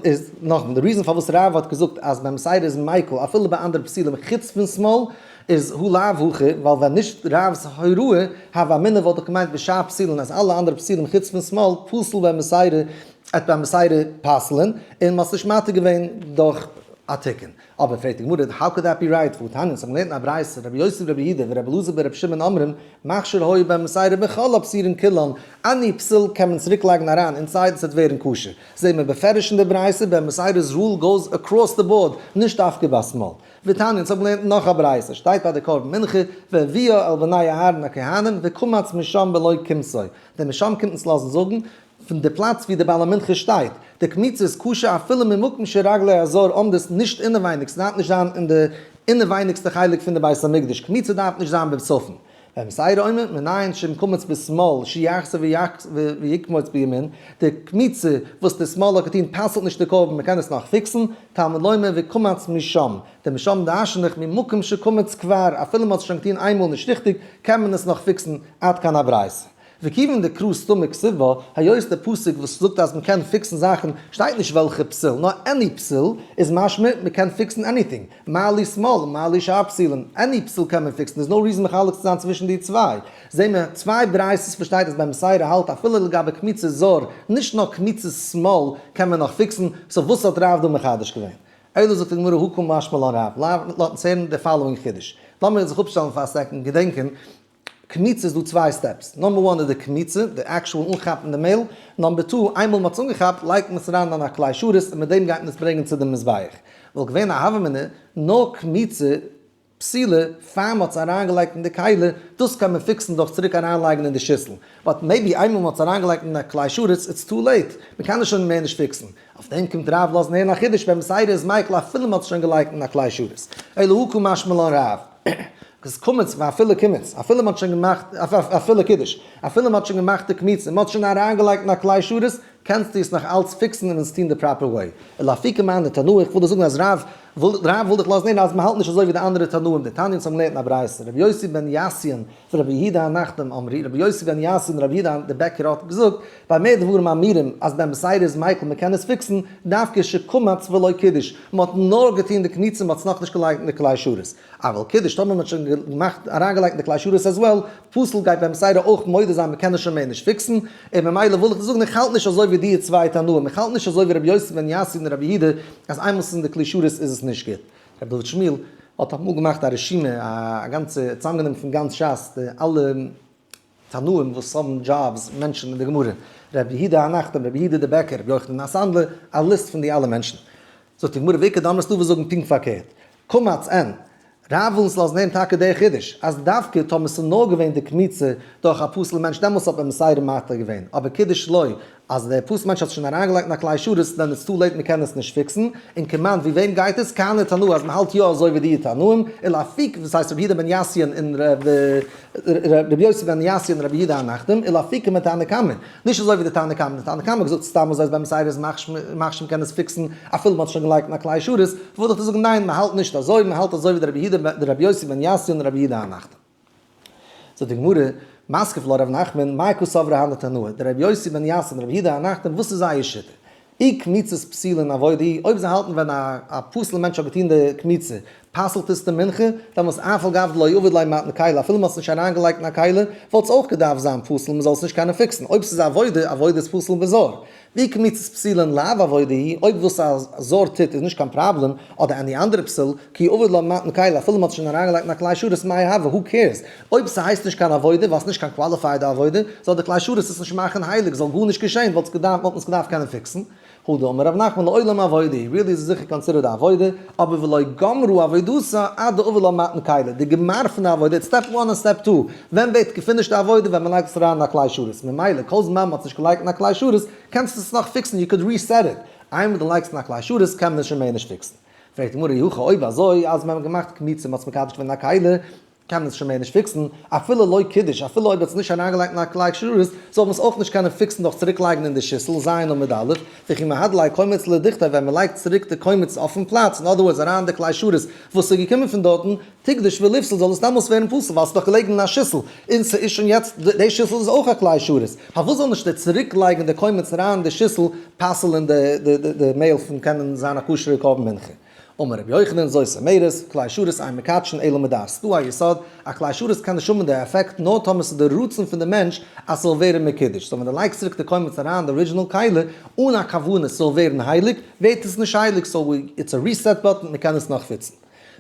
איז, נאכדעם, די reason פארוואס רב האט געזאגט אז ביים סדר איז מיקל אפילו ביי אנדערע פסולים חוץ פון שמאל איז הא לאו הכי, ווייל ווען נישט רב'ס הוראה, הוה אמינא וואלט איך געמיינט בשאר פסולין אז אלע אנדערע פסולים חוץ פון שמאל פסול במסירה עט ביי מסירה פסל'ן, און מ'האט עס נישט מתיר געווען דורך א תיקון. אבער פרעגט די גמרא, how could that be right, והא תניא, אונז האבן געלערנט אין א ברייתא, רבי יוסי ברבי יהודה ורבי אלעזר ברבי שמעון אומרים, מכשיר היה במסירה בכל הפסולין כולן, any פסול קען מען צוריק לייגן אריין inside און ס'וועט ווערן כשר. זעהן מיר בפירוש אין די ברייתא, בן מסירה's rule goes across the board, נישט דווקא ביי שמאל. ותניא, אונז האבן געלערנט נאך א ברייתא, שטייט ביי די קרבן מנחה, והביאה אל בני אהרן הכהנים, וקמץ משם בלא קמצו. דער משם קומט אונז לאזן זאגן, פון די פלאץ ווי די בעל המנחה שטייט, די קמיצה איז כשר אפילו ממקום שרגלי הזר עומדות נישט אינעווייניג, ס'דארף נישט זיין אין די אינעווייניגסטע חלק פון די בית המקדש, קמיצה דארף נישט זיין בצפון. ובן מסירה אומר, מנין שאם קמץ בשמאל שיחזור ויקמוץ בימין, די קמיצה וואס די שמאל האט געטון פסל'ט נישט די קרבן, מ'קען עס נאך פיקסן, תלמוד לומר וקמץ משם, די משם דרש'ן איך ממקום שקמץ כבר, אפילו מ'האט עס שוין געטון איינמאל נישט ריכטיג, קען מען עס נאך פיקסן, עד כאן הברייתא. וכיוון דקרא סתמא כתיב בה, היות די פסוק וואס זאגט אז מ'קען פיקסן זאכן, שטייט נישט וועלכע פסול, נאר any פסול, איז משמע מ'קען פיקסן anything, מה לי שמאל, מה לי שאר פסולים, any פסול קען מען פיקסן, איז no reason מחלק צו זיין צווישן די צוויי. זעהן מיר צוויי ברייתות וואס שטייט אז בן מסירה האלט אפילו לגבי קמיצת זר, נישט נאר קמיצת שמאל קען מען נאך פיקסן, so וואס האט רב דא מחדש געווען? אלא זאגט די גמרא הא קא משמע לן רב, לאזט אונז הערן די following חידוש. לאמיר זיך אפשטעלן פאר א second, געדענקען, קמיצה איז דא צוויי steps, number one איז די קמיצה, די actual אנכאפן די מעהל, number two, איינמאל מ'האט עס אנגעכאפט לייגט מען עס אריין אין א כלי שרת און מיט דעם גייט מען עס ברענגען צו די מזבח. וואלט געווען א הוה אמינא, נאר קמיצה פסולה פאר מ'האט עס אריינגעלייגט אין די כלי, דאס קען מען פיקסן דורך צוריק אריינלייגן אין די שיסל, but maybe איינמאל מ'האט עס אריינגעלייגט אין א כלי שרת it's too late, מ'קען עס שוין מער נישט פיקסן. אויף דעם קומט רב לאזן הערן א חידוש בן מסירה איז מיקל אפילו מ'האט עס שוין געלייגט אין א כלי שרת. אלא הא קא משמע לן רב. איז קמץ ואפילו קמץ, אפילו מ'האט שוין געמאכט, אפילו קידוש, אפילו מ'האט שוין געמאכט די קמיצה און מ'האט שוין אריינגעלייגט אין א כלי שרת, קענסטו עס נאך אלץ פיקסן און עס טון די proper way. ולאפוקי מאן דתנאי, איך וויל דיר זאגן אז רב וויל, רב וויל דיך לאזן הערן אז מ'האלט נישט אזוי ווי די אנדערע תנאים, דתניא אונז האבן געלערנט אין א ברייתא, רבי יוסי בן יאסי'ן ורבי יהודה הנחתום אמרו, רבי יוסי בן יאסי און רבי יהודה דער בעקער האט געזאגט, במה דברים אמורים אז בן מסירה איז מיקל מ'קען עס פיקסן, דווקא שקמץ ולא קידש, מ'האט נאר געטון די קמיצה מ'האט עס נאכנישט געלייגט אין די כלי שרת. אבל קידש טאמער מ'האט שוין געמאכט אריינגעלייגט אין די כלי שרת as well, פסול גייט בן מסירה אויך מודה זיין מ'קען עס שוין מער נישט פיקסן, און ממילא וויל איך דיר זאגן איך האלט נישט אזוי ווי די צוויי תנאים, איך האלט נישט אזוי ווי רבי יוסי בן יאסי און רבי יהודה אז איינמאל ס'איז אין די כלי שרת איז עס נישט גוט. רבי דוד שמואל. האט אמאל געמאכט א רשימה, א גאנצע, צוזאמגענומען פון גאנץ שס די אלע תנאים וואס האבן jobs, מענטשן אין די גמרא, רבי יהודה הנחתום, רבי יהודה דער בעקער, רבי יוחנן הסנדלר, א list פון די אלע מענטשן. זאגט די גמרא ואיכא דאמרי ס'דא וואס זאגן פונקט פארקערט, קמץ אין, רב וויל אונז לאזן הערן טאקע דער חידוש, אז דווקא טאמער ס'איז נאר געווען די קמיצה דורך א פסול'ע מענטש דעמאלטס האט מען מסירה מתיר געווען, אבער קידש לא, אז דער פסול מענטש האט שוין אריינגעלייגט אין א כלי שרת then it's too late מ'קען עס נישט fix ן, און כמאן ווי וועם גייט עס? כהני תנאי אז מ'האלט יא אזוי ווי די תנאים, ולאפוקי וואס הייסט רבי יהודה בן יאסי'ן און רבי יוסי בן יאסי'ן און רבי יהודה הנחתום, ולאפוקי מתנא קמא, נישט אזוי ווי די תנא קמא, די תנא קמא האט געזאגט סתם אזוי אז ביי מסירה איז מכשיר מ'קען עס fix ן אפילו מ'האט שוין געלייגט אין א כלי שרת, וואלט איך צו זאגן ניין מ'האלט נישט אזוי, מ'האלט אזוי ווי די רבי יהודה רבי יוסי בן יאסי'ן און רבי יהודה הנחתום. זאגט די גמרא, מתקיף לה רב נחמן, מאי קא סברי הני תנאי, דער רבי יוסי בן יאסי און רבי יהודה הנחתום, וואס איז זייער שיטה? אי קמיצת פסולין עבודה היא, אויב זיי האלטן ווען א פסול'ע מענטש האט געטון די קמיצה, פסל'ט עס די מנחה, דעמאלס אף על גב דלא עביד ליה מתן כלי, אפילו מ'האט עס נישט אריינגעלייגט אין א כלי, וואלט עס אויך געדארפט זיין פסול, מ'זאל עס נישט קענען fix ן, אויב ס'איז עבודה, עבודה איז פסול בזר. ואי קמיצת פסולין לאו עבודה היא, אויב וואס א זר טוט איז נישט קיין פראבלעם, אדער any אנדערע פסול, כי עביד לה מתן כלי, אפילו מ'האט עס שוין אריינגעלייגט אין א כלי שרת מאי הוי, who cares? אויב ס'הייסט נישט קיין עבודה, ווייל ס'נישט קיין qualified עבודה, זאל די כלי שרת עס נישט מאכן הייליג, זאל גארנישט געשען, וואלט מען עס געדארפט קענען fix ן. הא דאמר רב נחמן לעולם עבודה היא, really איז עס זיכער considered א עבודה, אבער ולא גמרו עבודתה עד דעבד לה מתן כלי, די גמר פון די עבודה, it's step one און step two, ווען ווערט גע finish ט די עבודה? ווען מען לייגט עס אריין אין א כלי שרת, ממילא כל זמן מען האט עס נישט געלייגט אין א כלי שרת, קענסטו עס נאך fix ן, you could reset it, איינמאל דו לייגסט אין א כלי שרת קען מען עס שוין מער נישט fix ן. פרעגט די גמרא אי הכי אויב אזוי אז מען האט געמאכט קמיצה מען האט עס מקדש געווען אין א כלי, קען מען עס שוין מער נישט fix ן, אפילו לא קידש, אפילו אויב האט עס נישט אריינגעלייגט אין א כלי שרת, זאל מען עס אויך נישט קענען fix ן דורך צוריק לייגן אין די שיסל, ז' עמוד א', וכי מהדר ליה קומץ לדוכתיה ווען מען לייגט צוריק די קומץ אויפן פלאץ, אין other words אריין אין די כלי שרת וואס איז געקומען פון דארטן, תיקדש וליפסל זאל עס דעמאלס ווערן פסול ווייל עס איז דאך געלעגן אין א שיסל, און ס'איז שוין יעצט, די שיסל איז אויך א כלי שרת, פארוואס זאל נישט די צוריק לייגן די קומץ אריין אין די שיסל פסל'ן די מעהל פון קענען זיין א כשר'ע קרבן מנחה? אמר רבי יוחנן, זאת אומרת, כלי שרת אין מקדשין אלא מדעת. ס'דא א יסוד, א כלי שרת קען נישט האבן די עפעקט נאר טאמער ס'איז די רצון פון די מענטש אז ס'זאל ווערן מקודש. so ווען דו לייגסט צוריק די קומץ אריין אין די original כלי, אן א כוונה ס'זאל ווערן הייליג, ווערט עס נישט הייליג, so it's a reset button, מ'קען עס נאך פוצן.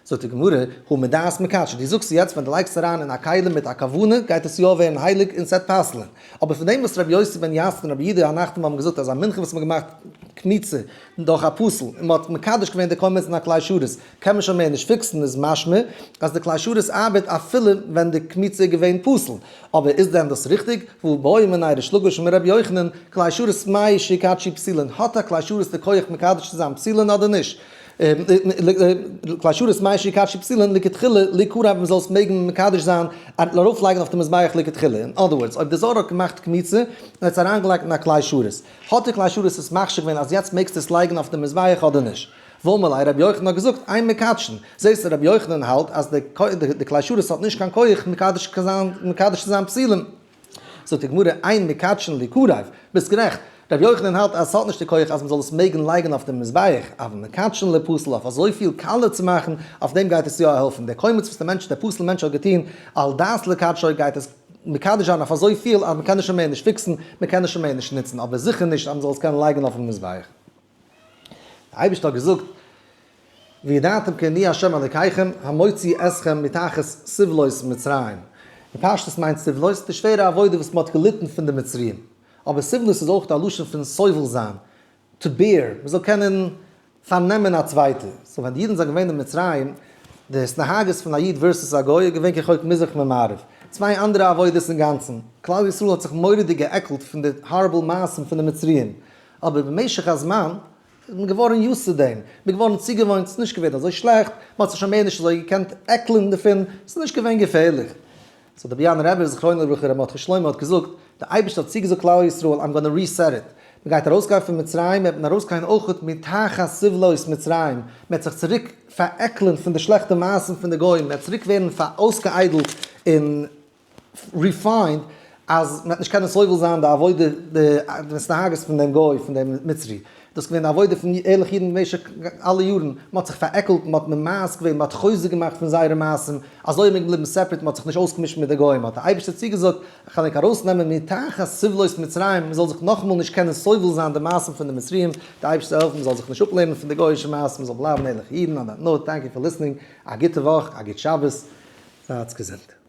זאגט די גמרא, הא מדעת מקדשא, דו זאגסט יעצט ווען דו לייגסט אריין אין א כלי מיט א כוונה גייט עס יא ווערן הייליג און ס'עט פסל'ען. אבער פון דעם וואס רבי יוסי בן יאסי און רבי יהודה הנחתום האבן געזאגט אז א מנחה וואס מ'האט געמאכט קמיצה דורך א פסול און מ'האט מקדש געווען די קומץ אין א כלי שרת קען מען שוין מער נישט fix ן איז משמע אז די כלי שרת ארבעט אפילו ווען די קמיצה איז געווען פסול. אבער איז דען דאס ריכטיג? והא בעא מיניה ריש לקיש מרבי יוחנן, כלי שרת מהו שיקדשו פסולין, האט א כלי שרת די כח מקדש צו זיין פסולין אדער נישט? כלי שרת מהו שיקדשו פסולין לכתחילה ליקרב מען זאל עס מעגן מקדש זיין ארויף לייגן אויף די מזבח לכתחילה, אין other words אויב די זר האט געמאכט קמיצה און האט עס אריינגעלייגט אין א כלי שרת האט די כלי שרת עס מכשיר געווען אז יעצט מעגסטו עס לייגן אויף די מזבח אדער נישט? ואמר ליה רבי יוחנן האט געזאגט אין מקדשין, זעסט רבי יוחנן האלט אז די כלי שרת האט נישט קיין כח מקדש צו זיין פסולים. זאגט די גמרא אין מקדשין ליקרב, ביסט גערעכט, רבי יוחנן האלט אז ס'האט נישט די כח אז מ'זאל עס מעגן לייגן אויף דעם מזבח, אבל מקדשין ליפסל אויף אזויפיל קאלע צו מאכן, אויף דעם גייט עס יא העלפן, דער קומץ וואס דער מענטש דער פסול מענטש האט געטון על דעת לקדשו גייט עס מקדש זיין אויף אזויפיל אז מ'קען עס שוין מער נישט fix ן, מ'קען עס שוין מער נישט נוצן, אבער זיכער נישט אז מ'זאל עס קענען לייגן אויפן מזבח. דער אייבערשטער האט געזאגט, וידעתם כי אני ה' אלקיכם המוציא אתכם מתחת סבלות מצרים. אין פשטות מיינט סבלות די שווערע עבודה וואס מען האט געליטן פון די מצריים. אבער סבלות איז אויך א לשון פון סובל זיין, to bear, מען זאל קענען פארנעמען א צווייטע. so ווען די אידן זענען געווען אין מצרים, די התנהגות פון א איד versus א גוי איז געווען כרחוק מזרח ממערב. צוויי אנדערע עבודות אינגאנצן. כלל ישראל האט זיך מורא'דיג גע'עקלט פון די horrible מעשים פון די מצריים. אבער במשך הזמן איז מען געווארן used צו דעם, מען איז געווארן צוגעוואוינט, ס'איז נישט געווען אזוי שלעכט, מען האט זיך שוין מער נישט אזוי געקענט עקלען דערפון, ס'איז נישט געווען געפערליך. so דער באיאנער רבי זכרונו לברכה רבי מרדכי שלמה האט געזאגט, דער אייבערשטער האט צוגעזאגט כלל ישראל I'm gonna reset it, מען גייט ארויסגיין פון מצרים, וועט מען ארויסגיין אויכעט מתחת סבלות מצרים, מען וועט זיך צוריק פארעקלען פון די שלעכטע מעשים פון די גוים, מען וועט צוריק ווערן אויסגעאיידלט און refined אז מ'וועט נישט קענען סובל זיין די עבודה די התנהגות פון דעם גוי פון דעם מצרי. דאס איז געווען די עבודה פון ערליכע אידן במשך אלע יארן, מען האט זיך פארעקלט, מען האט ממאס געווען, מען האט חוזק געמאכט פון זייערע מעשים, אזוי איז מען געבליבן separate, מען האט זיך נישט אויסגעמישט מיט די גוים, האט דער אייבערשטער צוגעזאגט, איך וועל ענק ארויסנעמען מתחת סבלות מצרים, מען זאל זיך נאכאמאל נישט קענען סובל זיין די מעשים פון די מצריים, די אייבערשטער זאל העלפן מען זאל זיך נישט אפלערנען פון די גוי'אישע מעשים, מען זאל בלייבן ערליכע אידן, on that note, thank you for listening, א גוטע וואך, א גוט שבת, זייטס געזונט.